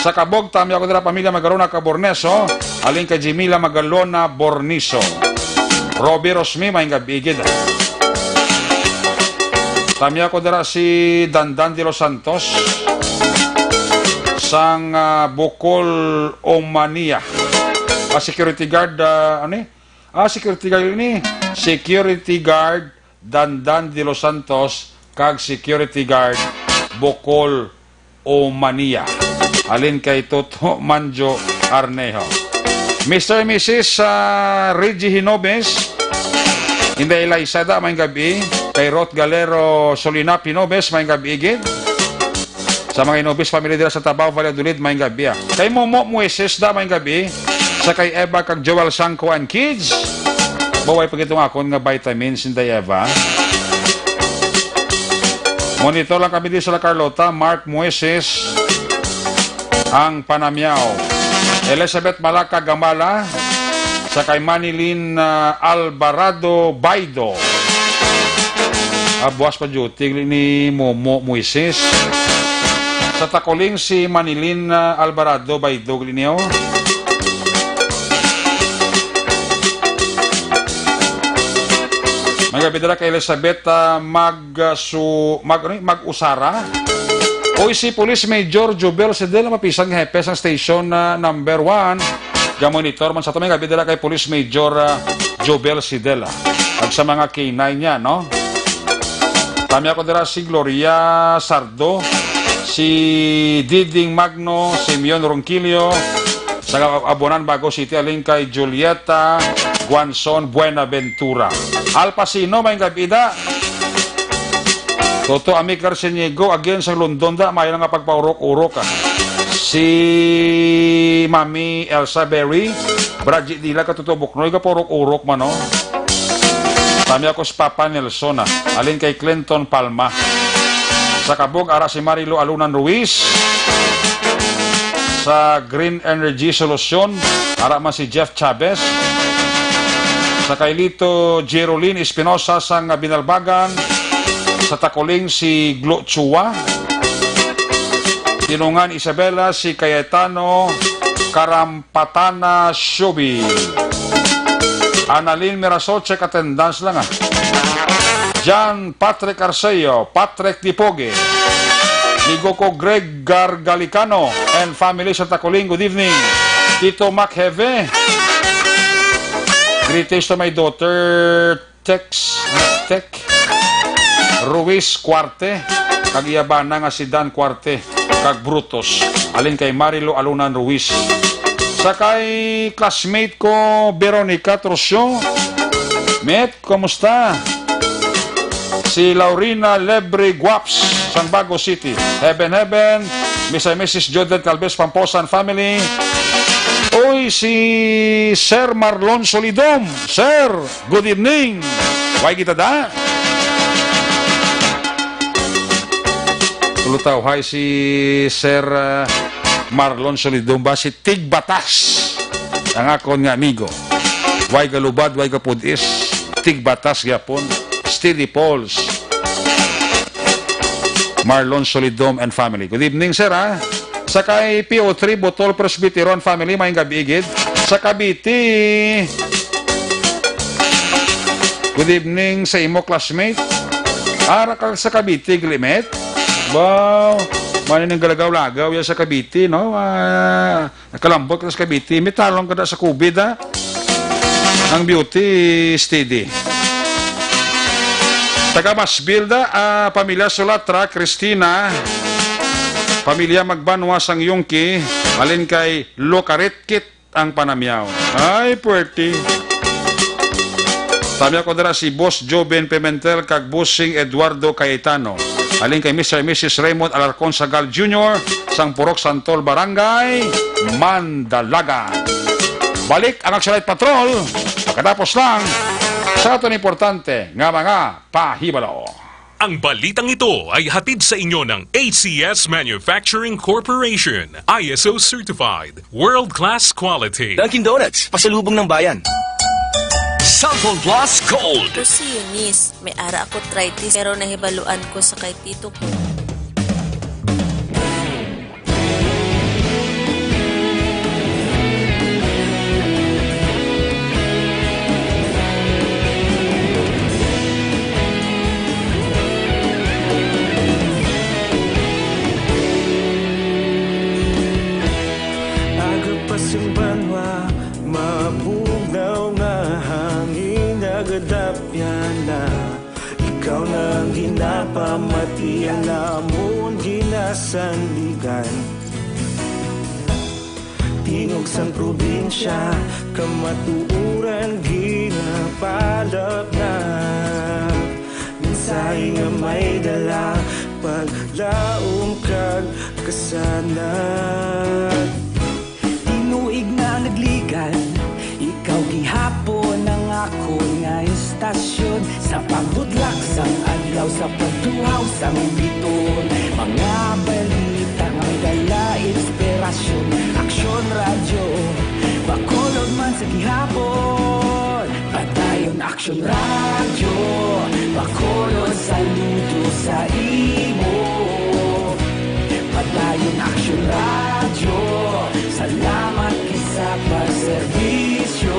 Sa Kabog, tami ako dira, pamilya Magarona Caborneso, alin kay Jimila Magalona Borniso. Robbie Rosmi, maayong gabi gid. Tami ako dira si Dandan de los Santos sang, ah, Bukol, Omania. Ah, security guard, ah, ano ni? Ah, security guard ini. Security guard Dandan de los Santos kag security guard Bukol, Omania. Alin kay Toto Manjo Arnejo. Mister and Missus, ah, Reggie Hinobes, Inday Eliza da, maayong gabi. Kay Ruth Galero Solina Pinobes, maayong gabi gid. Sa mga Hinobes family dira sa Tabaw, Valladolid, maayong gabi, ah. Kay Momo Moises da, maayong gabi. Sa kay Eva kag Joel Sangko and kids. Baway pa gid tong akon nga vitamins, Inday Eva. Monitor lang kami di sa La Carlota, Mark Moises, ang Panamiao. Elizabeth Malaka Gamala, sa kay Manilin, ah, Alvarado Baido. Ah, buwas pa duty ni Momo Moises. Sa Takuling si Manilin, ah, Alvarado Baido, niyo. Maayong gabi dira kay Elizabeth, ah, Mag, ah, su, Mag, ano, Mag-Usara. Oy, si Police Major Jubel Sidel, mapisang hepe sang station na number one. Gamonitor man sa to, maayong gabi dira kay Police Major, ah, Jubel Sidel, ah. Kag sa mga K nine niya, no? Tami ako dira si Gloria Sardo, si Diding Magno, Simeon Ronquillo, sa Abunan, Bago City, alin kay Julieta Guanzon Buenaventura. Al Pacino, maayong gabi da. Toto, Ami Carcenigo, again sa London da, maayo lang nga pagpaurok-urok, ah. Si Mami Elsa Berry, Bradji Dila, ka Toto Buknoy, ka paurok-urok man, no? Tami ako si Papa Nelson, ah. Alin kay Clinton Palma. Sa Kabog, ara si Marilo Alunan Ruiz. Sa Green Energy Solution, ara man si Jeff Chavez. Sa kay Lito Jerolyn Espinosa sang Binalbagan. Sa Takuling si Glo Chua. Tinungan Isabela si Cayetano Karampatana Shubi. Annalyn Miraso, check attendance lang, ah. John Patrick Arceo, Patrick Dipoge. Migo ko Greg Gargalicano and family sa Takuling, good evening. Tito Mac Heve. Greetings to my daughter, Tex, Tech Ruiz Cuarte, kag iya bana nga si Dan Cuarte, kag Brutus, alin kay Marilo Alunan Ruiz. Sa kay classmate ko, Veronica Trosio, Met, kumusta? Si Laurina Lebre Guaps, sang Bago City. Heaven, heaven. Mister and Missus Judith Calves Pamposan family. Uy, si Sir Marlon Solidom. Sir, good evening. Way kita da? Tulutaw, hi si Sir, uh, Marlon Solidom ba? Si Tigbatas. Ang akon nga amigo. Way galubad, way gapudis. Tigbatas gyapon. Steady Pauls. Marlon Solidom and family. Good evening, sir, ha? Sa kay P O three Botol Presbyteron family, maayong gabi gid. Sa Cavite. Good evening sa imo, classmate. Ara ka sa Cavite, Glimet? Wow, mani nang galagaw-lagaw yan sa Cavite, no? Ah, nakalambot ka sa Cavite. May talong ka na sa COVID, ha? Ang beauty steady. Taga Masville da, ah, pamilya Sulatra, Christina, Pamilya Magbanwa sang Yungki, halin kay Lokaritkit ang panamyaw. Ay, puwerte. Sabi ako dira si Boss Joven Pimentel kag Bossing Eduardo Cayetano. Halin kay Mister and Missus Raymond Alarcon Sagal Junior sang Purok Santol, Barangay Mandalaga. Balik ang Action Night Patrol. Pagkatapos lang sa aton importante nga mga pahibalo. Ang balitang ito ay hatid sa inyo ng A C S Manufacturing Corporation, I S O certified, world-class quality. Dunkin' Donuts, pasalubong ng bayan. Cellphone Plus Gold. Ako si Eunice. May ara ako arthritis, pero nahibaluan ko sa kay tito ko. Aga pa sing banwa, mabugnaw nga hangin, nagadapyan na. Ikaw na ang ginapamati, ang amon ginasandigan. Tingog sang probinsya, kamatuoran ginapalapnap. Mensahe nga may dala, paglaom kag kasanag. Tinuig na nagligan, ikaw gihapon ang akon nga istasyon. Sa pagbutlak sang adlaw, sa pagtuhaw sang bituon, mga balita nga may dala inspirasyon. Aksyon Radyo, Bacolod man sa gihapon. Padayon Aksyon Radyo, Bacolod, saludo sa imo. Padayon Aksyon Radyo, salamat gid sa pagserbisyo.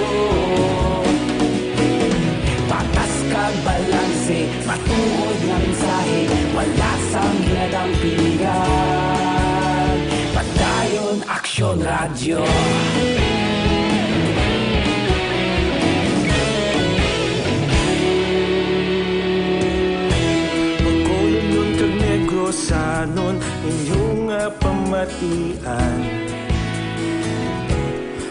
Patas kag balanse, matuod nga mensahe, wala sang ginadampingan. Padayon Aksyon Radyo. Bacolodnon kag Negrosanon, inyo nga pamatian.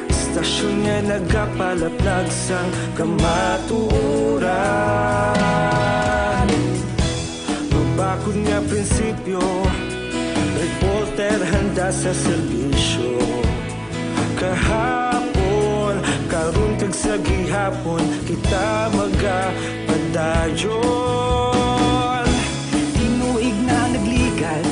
Istasyon nga nagapalaplag sang kamatuoran. Mabakod nga prinsipyo, reporter handa sa serbisyo. Kahapon, karon, kag sa gihapon, kita magapadayon. Tinuig na nagligan,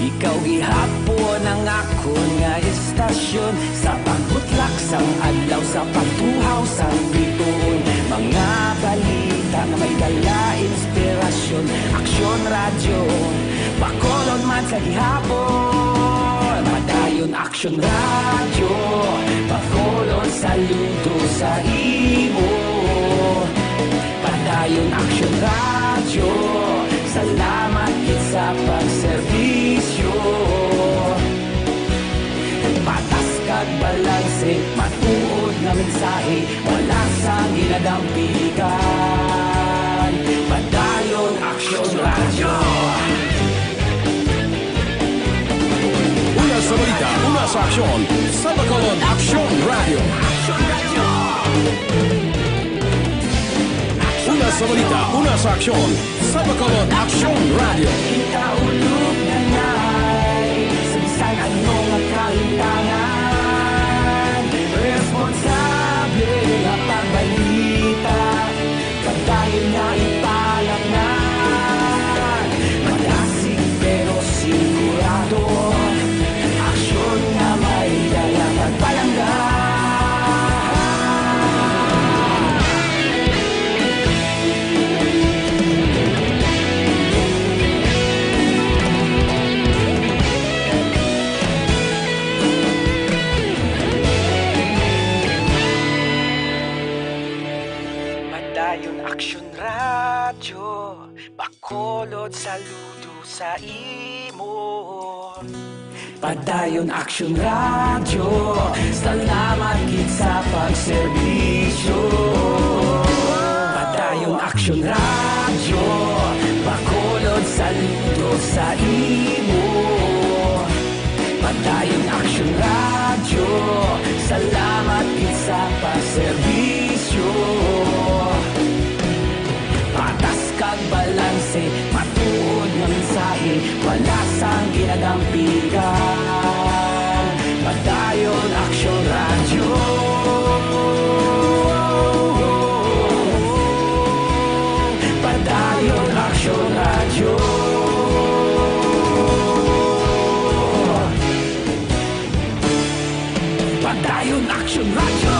ikaw gihapon ang akon nga istasyon. Sa pagbutlak sang adlaw, sa pagtuhaw sang bituon, mga balita nga may dala inspirasyon. Aksyon Radyo, Bacolod man sa gihapon. Padayon Aksyon Radyo, Bacolod, saludo sa imo. Padayon Aksyon Radyo, salamat gid sa pagserbisyo. Patas kag balanse, matuod nga mensahe, wala sang ginadampingan. Padayon Aksyon Radyo. Una sa balita, una sa aksyon, sa Bacolod Aksyon Radyo. Una sa balita, una sa aksyon, sa Bacolod Aksyon Radyo. Kita ulog na nay, sa bisan ano nga kahintangan, responsable nga pagbalita. Padayon nga ipalapngan, madasig pero sigurado, aksyon nga may dala pagpalangga. Padayon Aksyon Radyo, Bacolod, saludo sa imo. Padayon Aksyon Radyo, salamat gid sa pagserbisyo. Padayon Aksyon Radyo, Bacolod, saludo sa imo. Dayon Aksyon Radyo, salamat gid sa paserbisyo. Patas kag balanse, matuod nga mensahe, wala sang ginagampigan. Padayon Aksyon Radyo. Padayon Aksyon Radyo. Padayon Aksyon Radyo.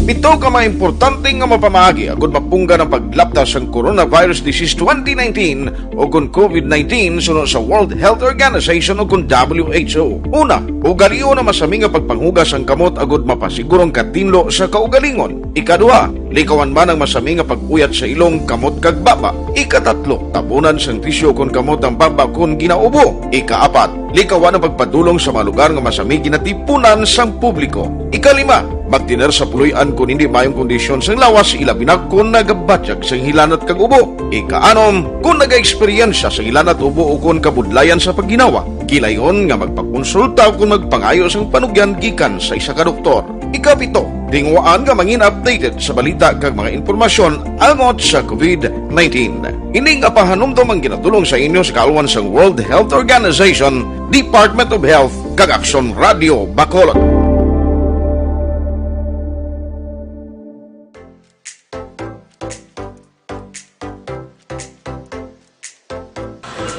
Pito ka mga importante nga mapamaagi agud mapunggan ang paglapta sang coronavirus disease twenty nineteen o kon covid nineteen suno sa World Health Organization o kon W H O. Una, ugalion ang masami nga pagpanghugas sang kamot agud mapasiguro ang katinlo sa kaugalingon. Ikaduha, likawan man ang masami nga pag-uyat sa ilong, kamot, kag baba. Ikatatlo, tabunan sang tisyu kon kamot ang baba kon ginaubo. Ikaapat, likawan ang pagpadulong sa mga lugar nga masami ginatipunan sang publiko. Ikalima, magtener sa puloy-an kon hindi maayong kondisyon sang lawas, ilabi na kon nagabatyag sang hilanat kag ubo. Ikaanom, kon nagaeksperyensya sang hilanat, ubo, o kon kabudlayan sa pagginawa, gilayon nga magpakonsulta o kon magpangayo sang panugyan gikan sa isa ka doktor. Ikapito, tinguhaan nga mangin updated sa balita kag mga impormasyon angot sa covid nineteen. Ini nga pahanumdom ang ginadul-ong sa inyo sa kaalwan sang World Health Organization, Department of Health, kag Aksyon Radio Bacolod.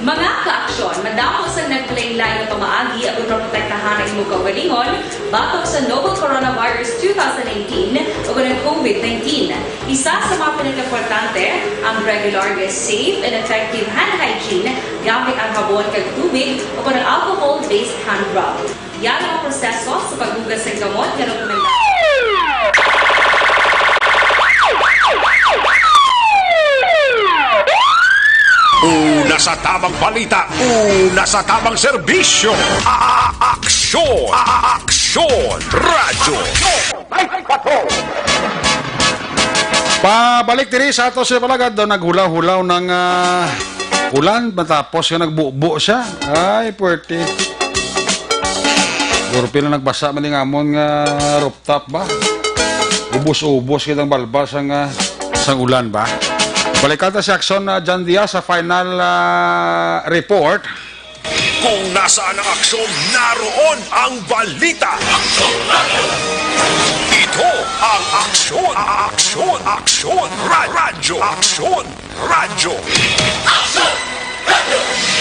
Mga ka-aksyon, madamo sang naglain-lain nga pamaagi aron maprotektahan ang imong kaugalingon batok sa novel coronavirus two thousand nineteen o kon ang covid nineteen. Isa sa mga pinakaimportante ang regular nga safe and effective hand hygiene gamit ang habon kag tubig o kon ang alcohol-based hand rub. Yara ang proseso sa paghugas sang kamot nga rekomendado. Una sa tamang balita, una sa tamang serbisyo. A-, a-, aksyon, a-, a-, aksyon, radyo. Pabalik diri sa ato sa palagad, daw naghulaw-hulaw ng, ah, ulan, matapos nga nagbubo siya. Ay, puwerte. Siguro pila nagbasa man ning amon nga rooftop ba? Ubos-ubos kitang balbas ang, ah, sang ulan ba? Balikan ta si Aksyon, ah, John Diaz sa final, ah, report. Kung nasaan ang aksyon, naroon ang balita. Ito ang Aksyon, Aksyon, Aksyon, Ra-, Radyo, Aksyon, Radyo. Aksyon!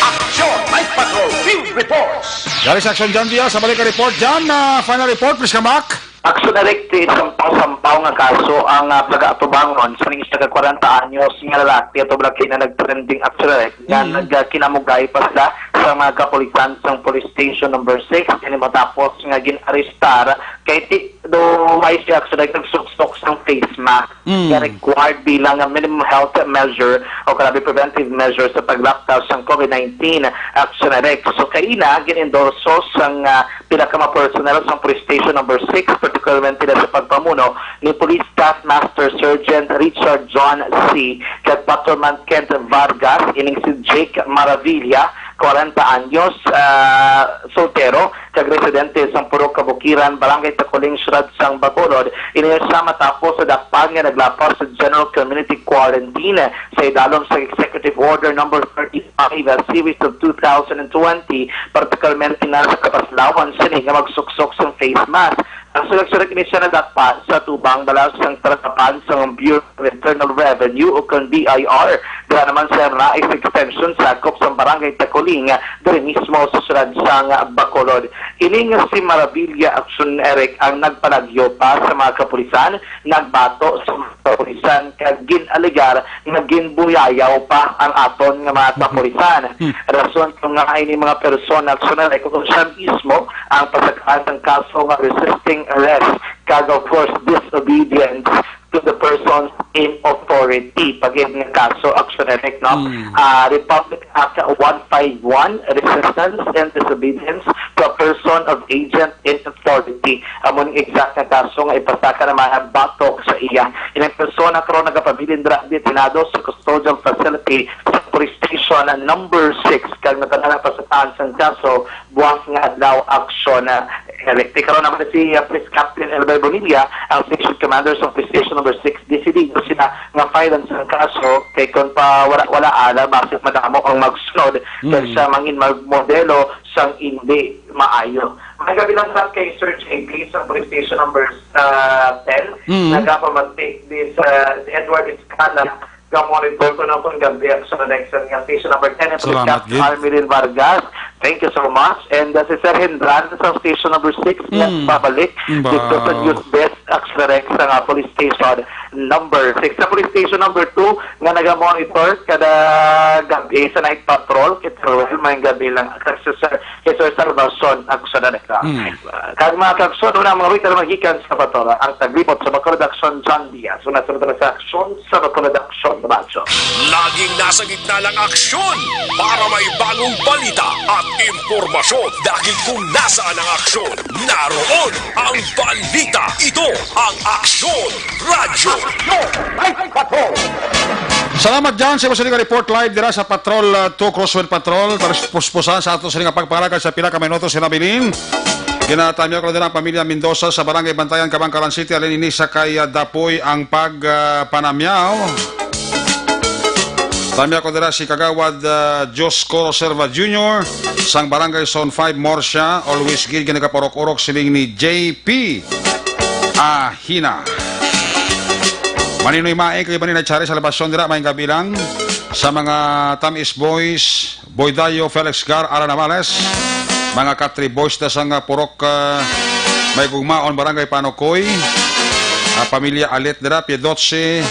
Aksyon! Ice Patrol Field Reports! Dari sa Aksyon, John Diaz, sa balik ang report. John, ah, final report, please come back. Aksyon, Eric, ti sampaw-sampaw nga kaso ang, ah, pag-atubangon sa ning isa ka kwarenta anyos nga lalaki atubang kay na nag-trending, Aksyon, Eric, nga Mm. nagkinamugay pa sila sa mga kapulisan sang Police Station Number Six, ini matapos nga gin-arestar kay ti-, do, why siya, Aksyon, Eric, nagsuksok sang face mask Mm. nga required bilang nga minimum health measure o kalabi preventive measure sa paglaptaw sang covid nineteen, Aksyon, Eric. So, kaina, gin-endorso sang, ah, pila ka mga personnel sang Police Station Number Six, particularmente na sa pagpamuno ni Police Staff Master Sergeant Richard John C. kag Patrolman Kent Vargas, ining si Jake Maravilla, kwarenta anyos, ah, soltero, kag residente sang Purok Kabukiran, Barangay Taculing, Siyudad sang Bacolod. Ini siya matapos sa dakpan nga naglapas sa General Community Quarantine sa idalom sa Executive Order Number thirty-five, a series of two thousand twenty, particularmente na sa kapaslawan sini nga magsuksok sang face mask. Ang sulag-sulag ini siya nadakpan sa tubang balas sang tatapan sang Bureau of Internal Revenue o kon B I R. Dira naman sa Rais Extension, sakop sang Barangay Taculing, diri mismo sa siyudad sang Bacolod. Ini nga si Maravilla, Aksyon, Eric, ang nagpalagyo pa sa mga kapulisan, nagbato sa mga kapulisan, kag gin-alegar nga ginbuyayaw pa ang aton nga mga kapulisan. Hmm. Rason kung nga ini mga persona, Aksyon, Eric, kung siya mismo ang pasakaan sang kaso nga resisting arrest, kag, of course, disobedience to the persons in authority. authority. Pag nga kaso, Aksyon Direct, no? Mm. Ah, Republic Act one five one, Resistance and Disobedience to a Person of Agent in Authority. Amo ning exact nga kaso nga ipasaka naman ang batok sa iya. Ining persona karon nagapabilin dira, detenado sa custodial facility sa Police Station Number Six, kag natanan ang pasakaan sang kaso buwas nga adlaw, Aksyon, ah, Direct. Karon naman si, ah, Police Captain Elmer Bonilla, ang station commander sa Police Station Number Six, D C D, sila nga file ang sang kaso, kay kung pa wala, wala, ala, basit madamo ang magsunod, kay Mm. siya mangin magmodelo sang hindi maayo. May kabilang sa kay Sir J P sa Police Station Number, ah, ten, Mm. nagapamati di sa Edward Escala, ga-monitor ko na kung gabi ang sa next nga station number ten, ang Salamat, Police Captain Gid. Armelin Vargas. Thank you so much. And, uh, si Sir Hendran sa station number six, nga Mm. babalik Ba. dito sa News Desk, Aksyon Direct sa nga Police Station number six. Sa Police Station number two, nga naga-monitor kada gabi sa night patrol, kay Sir Ruel, may gabi lang, kay Sir, kay Sir Salvacion, Aksyon Direct. Mm. Kag mga kaaksyon, una ang mga balita na magikan sa Bacolod. Ang taglibot sa Bacolod Aksyon, John Diaz. Una sa mga sa aksyon sa Bacolod Aksyon, Bacho. Laging nasa gitna ng aksyon para may bagong balita at impormasyon. Dahil kung nasaan ang aksyon, naroon ang balita. Ito ang Aksyon Radyo. Salamat, John, sa imo sining report live dira sa Patrol, uh, two Crosswind Patrol. Tapos puspusan sa ato sining pagpangalagad sa pila ka minuto, Sir Abilin. Ginatamyaw ko na din ang pamilya Mendoza sa Barangay Bantayan, Kabankalan City. Alin ini sa kay, ah, Dapoy ang pag, ah, panamyaw. Tamyaw ko dira si Kagawad, ah, Dioscoro Serva Junior sang Barangay Zone five, Murcia. Always gid ginagaparok-urok siling ni J P Ahina. Maninoy Maing kay Manina Chari sa Labasyon dira, maayong gabi lang sa mga Tamis Boys. Boy Dayo, Felix Gar, Ara Navales, mga Katri Boys da sang, ah, Purok, ah, May Gugmaon, Barangay Panukoy, ah, pamilya Alit dira, Piedotse,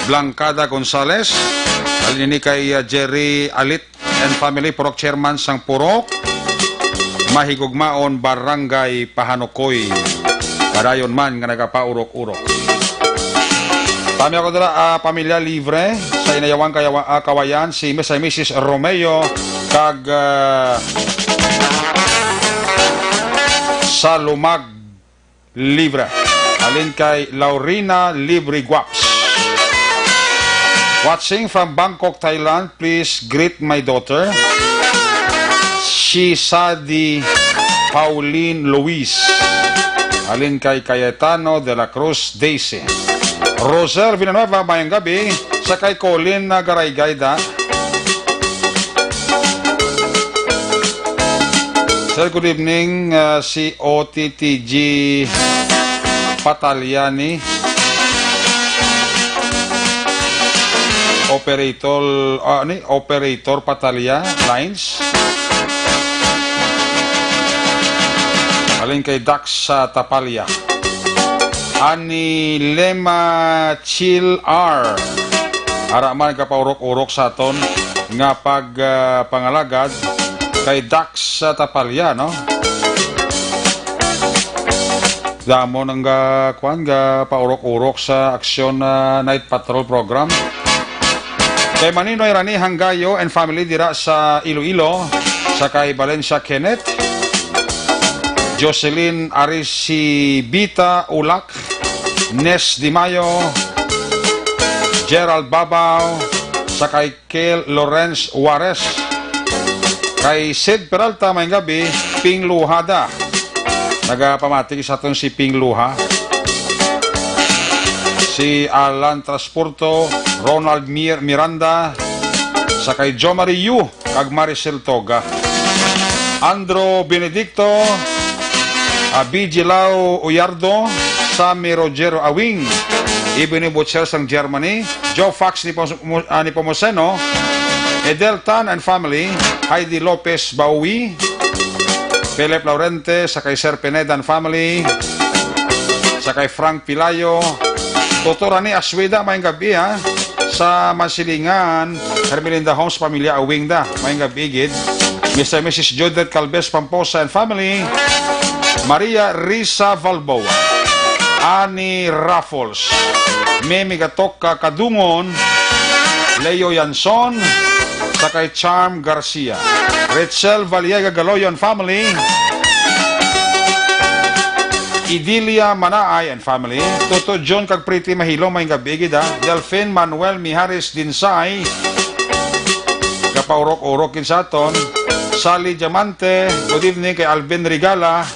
Blancada Gonzales, alin ini kay, ah, Jerry Alit and family, Purok Chairman sang Purok Mahigugmaon, Barangay Pahanukoy. Padayon man nga nagapaurok-urok. Tamyaw ko dira, ah, pamilya Libre sa Inayawang Kayawa-, ah, Kawayan, si Mister and Missus Romeo kag, ah, Salumag Libre. Alin kay Laurina Libre Guaps. Watching from Bangkok, Thailand. Please greet my daughter, si Sadi Pauline Luis. Alin kay Cayetano de la Cruz Daisy. Rosel Villanueva, mayang gabi. Sa kay Colin na Garaygay da. Sir, good evening. Ah, si O T T G Patalyani. Operator, ah, ni, Operator Patalya Lines. Alin kay Dax sa Tapalya. Ani Lema Chill R. Ara man kapaurok-urok sa aton nga pag, ah, pangalagad kay Dax sa Tapalya, no? Damo nang ga, kuan, ga paurok-urok sa Aksyon, ah, Night Patrol Program. Kay Maninoy Rani Hanggayo and family dira sa Iloilo, sa kay Valencia Kenneth, Jocelyn Arisibita Ulak, Nes Di Mayo, Gerald Babao, sa kay Kel Lawrence Juarez. Kay Sid Peralta, may gabi, Ping Luhada. Nagapamati sa aton si Ping Luha. Si Alan Transporto, Ronald Mir-, Miranda, sa kay Jo Marie Yu, kag Maricel Toga. Andro Benedicto, ah, B G Lau Uyardo, Sammy Rogero Awing, Ebony Butcher sang Germany, Joe Fox ni Pos-, Mo-, ah, ni Pomoseno, Edel Tan and family, Heidi Lopez Baui, Philip Laurente, sa kay Sir Pineda and family, sa kay Frank Pilayo, Tutor Rani Asweda, may gabi, ha? Sa Masilingan, Hermelinda Homes, pamilya Awing da. May gabi gid. Mister and Missus Judith Calves Pamposa and family. Maria Risa Valboa. Annie Raffles, Meme Gatoka Kadungon, Leo Yanson, sa kay Charm Garcia, Rachel Valiega Galoyon family, Idilia Manaay and family, Toto John kag Pretty Mahilo, may gabi gid, ha? Delfin Manuel Mihares Dinsay, kapaurok-urok gid sa aton. Sally Diamante, good evening kay Alvin Regala,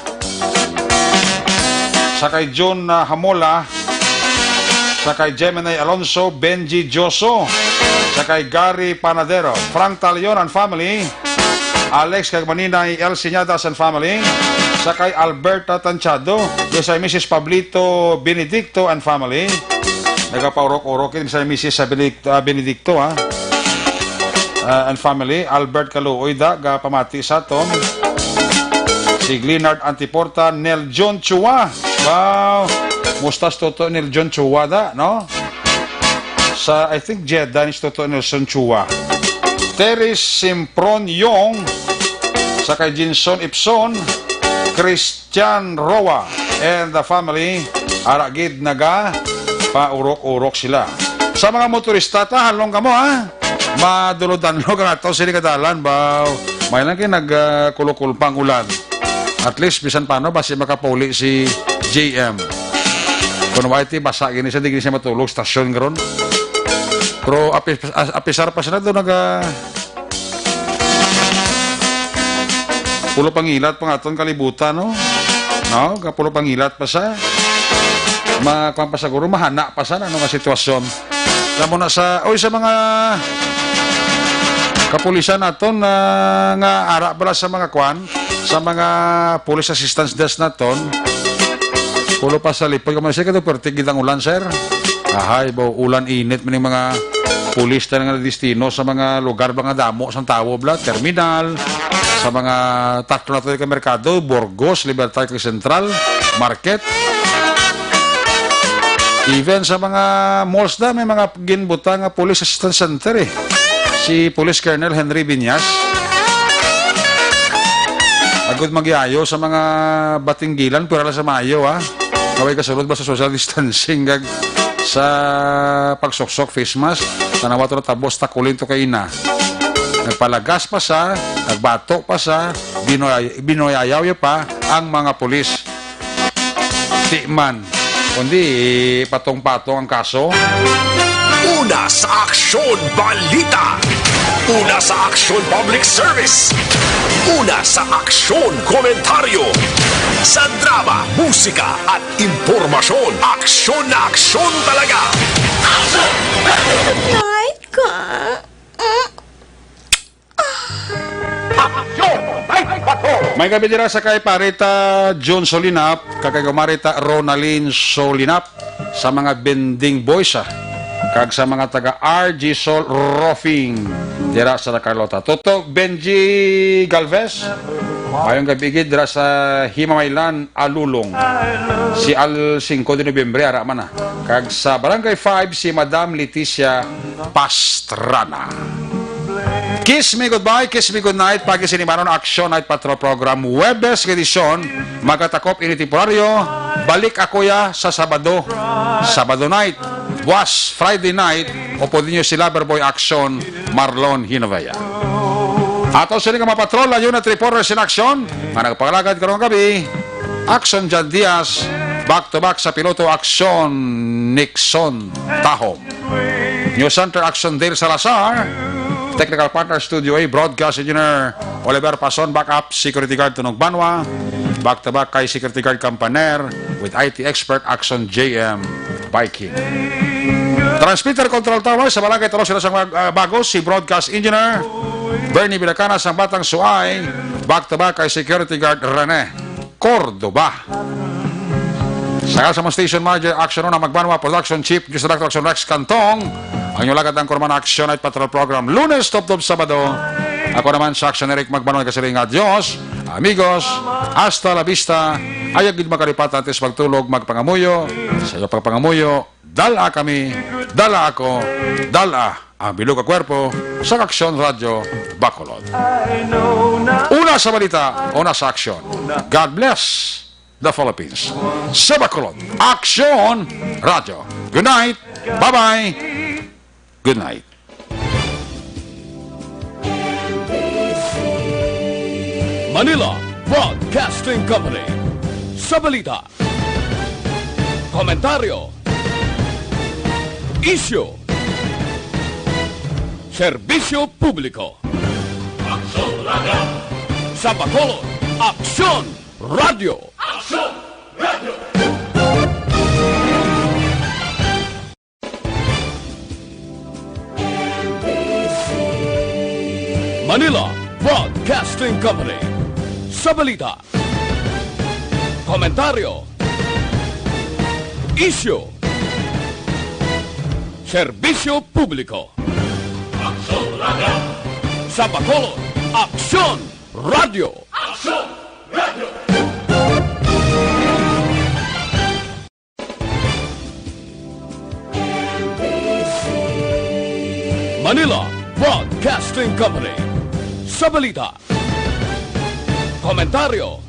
sa kay Jun, ah, Hamola, sa kay Gemini Alonso, Benji Joso, sa kay Gary Panadero, Frank Talion and family, Alex kag Maninay, El Siñadas and family, sa kay Alberta Tanchado, sa Missus Pablito Benedicto and family. Nagapaurok-urok ini sa Missus sa Benedicto, ah, Benedicto, ha? Ah, and family, Albert Kaluoy da, gapamati sa aton. Si Glenard Antiporta, Nel John Chua. Wow. Mustas Toto Nel John Chua da, no? Sa, I think, Jeddah ni Toto Nelson Chua. Terry Simpron Yong, sa kay Jinson Ipson, Christian Roa, and the family, ara gid naga paurok-urok sila. Sa mga motorista, ta, halong kamo, ha? Madulod-danlog ang ato sini nga dalan, baw. May lang kay nag, ah, kulukulpa ang ulan. At least, bisan paano, basi makapuli si J M. Kung wa iti, basa gini siya, di gini siya matulog, stasyon karon. Pero api-, as-, apisar pa siya na doon, naga-, pulo pangilat pa nga aton kalibutan, no? No? Kapulo pangilat pa sa, ma-, kwan pa siguro, mahana pa sa, ano nga sitwasyon. Alam mo na sa, oy, sa mga kapulisan naton na nga ara pala sa mga kwan, sa mga police assistance desk naton, pulo pa sa lipod, kamo, sige, ito, perti gid ang ulan, sir. Ahay, bo, ulan, init, man yung mga pulis na nga destino sa mga lugar ba nga damo sang tawo, bla, terminal, sa mga tatlo na to ka merkado, Burgos, Libertad, kag Central Market. Even sa mga malls na, may mga ginbutang nga Police Assistance Center, eh. Si Police Colonel Henry Viñas. Agud magiayo sa mga batinggilan, pura lang sa maayo, ha? Kaway kasulod ba sa social distancing, kag sa pagsuksok face mask, tanawa to na tabos, takulin to kay ina. Nagpalagas pa sa, nagbato pa sa, binoy-, binoyayaw pa ang mga pulis. Di man, kundi patong-patong ang kaso. Una sa aksyon, balita. Una sa aksyon, public service. Una sa aksyon, komentaryo. Sa drama, musika, at impormasyon, aksyon na aksyon talaga. Night ka. Mm. May gabi dira sa kay Parita Jun Solinap, kag kay Kumarita Ronalyn Solinap, sa mga Bending Boys, ah, kag sa mga taga R G Sol Roofing dira sa Carlota. Toto Benji Galvez, mayong gabi gid dira sa Himamaylan, Alulong, si Al singko de Nobyembre, ara man na. Kag sa Barangay five, si Madam Leticia Pastrana. Kiss Me Goodbye, Kiss Me Goodnight, pagi sinimanon, Action Night Patrol Program, Huwebes nga edisyon, magatakop ini temporaryo, balik ako ya sa Sabado, Sabado night, buwas, Friday night, upod ninyo si Loverboy Action, Marlon Hinovea. Ato sini nga mga patrol, ang unit reporter sin Action, nga nagpangalagad karong gabi, Action John Diaz, back to back sa piloto, Action Nixon Tahom. News Center, Action Dale Salazar. Technical partner, Studio A, Broadcast Engineer Oliver Pason, backup, Security Guard Tunog Banwa. Back to back kay Security Guard Campaner with I T expert, Action J M Viking. Transmitter Control Tower sa Barangay Toro, sila sang mag-, ah, bago, si Broadcast Engineer Bernie Vilacana sang Batang Suay, back to back kay Security Guard Rene Cordoba. Sa Kalsamang Station Manager, Action Una Magbanwa, Production Chief, News Director Action Rex Cantong, ang inyong lagad ang Kurman Action Night Patrol Program, Lunes, tubtob Sabado. Ako naman sa Action Eric Magbanwa, nagasiling nga, Dios, amigos, hasta la vista. Ayaw gid makalipatan, antes magtulog, magpangamuyo. Sa iyo pagpangamuyo, dala kami, dala ako, dala ang bilog nga kwerpo sa Aksyon Radyo Bacolod. Una sa balita, una sa aksyon. God bless. the Philippines. Sa Bacolod, Aksyon Radyo. Good night. Bye-bye. Good night. Manila Broadcasting Company. Sa balita, komentaryo, isyu, serbisyo publiko. Aksyon Radyo. Sa Bacolod, Aksyon Radyo. Aksyon Radyo. Manila Broadcasting Company. Sa balita, komentaryo, isyu, serbisyo publiko. Aksyon Radyo. Sa Bacolod, Aksyon Radyo. Aksyon Radyo. Manila Broadcasting Company. Sa balita, komentaryo,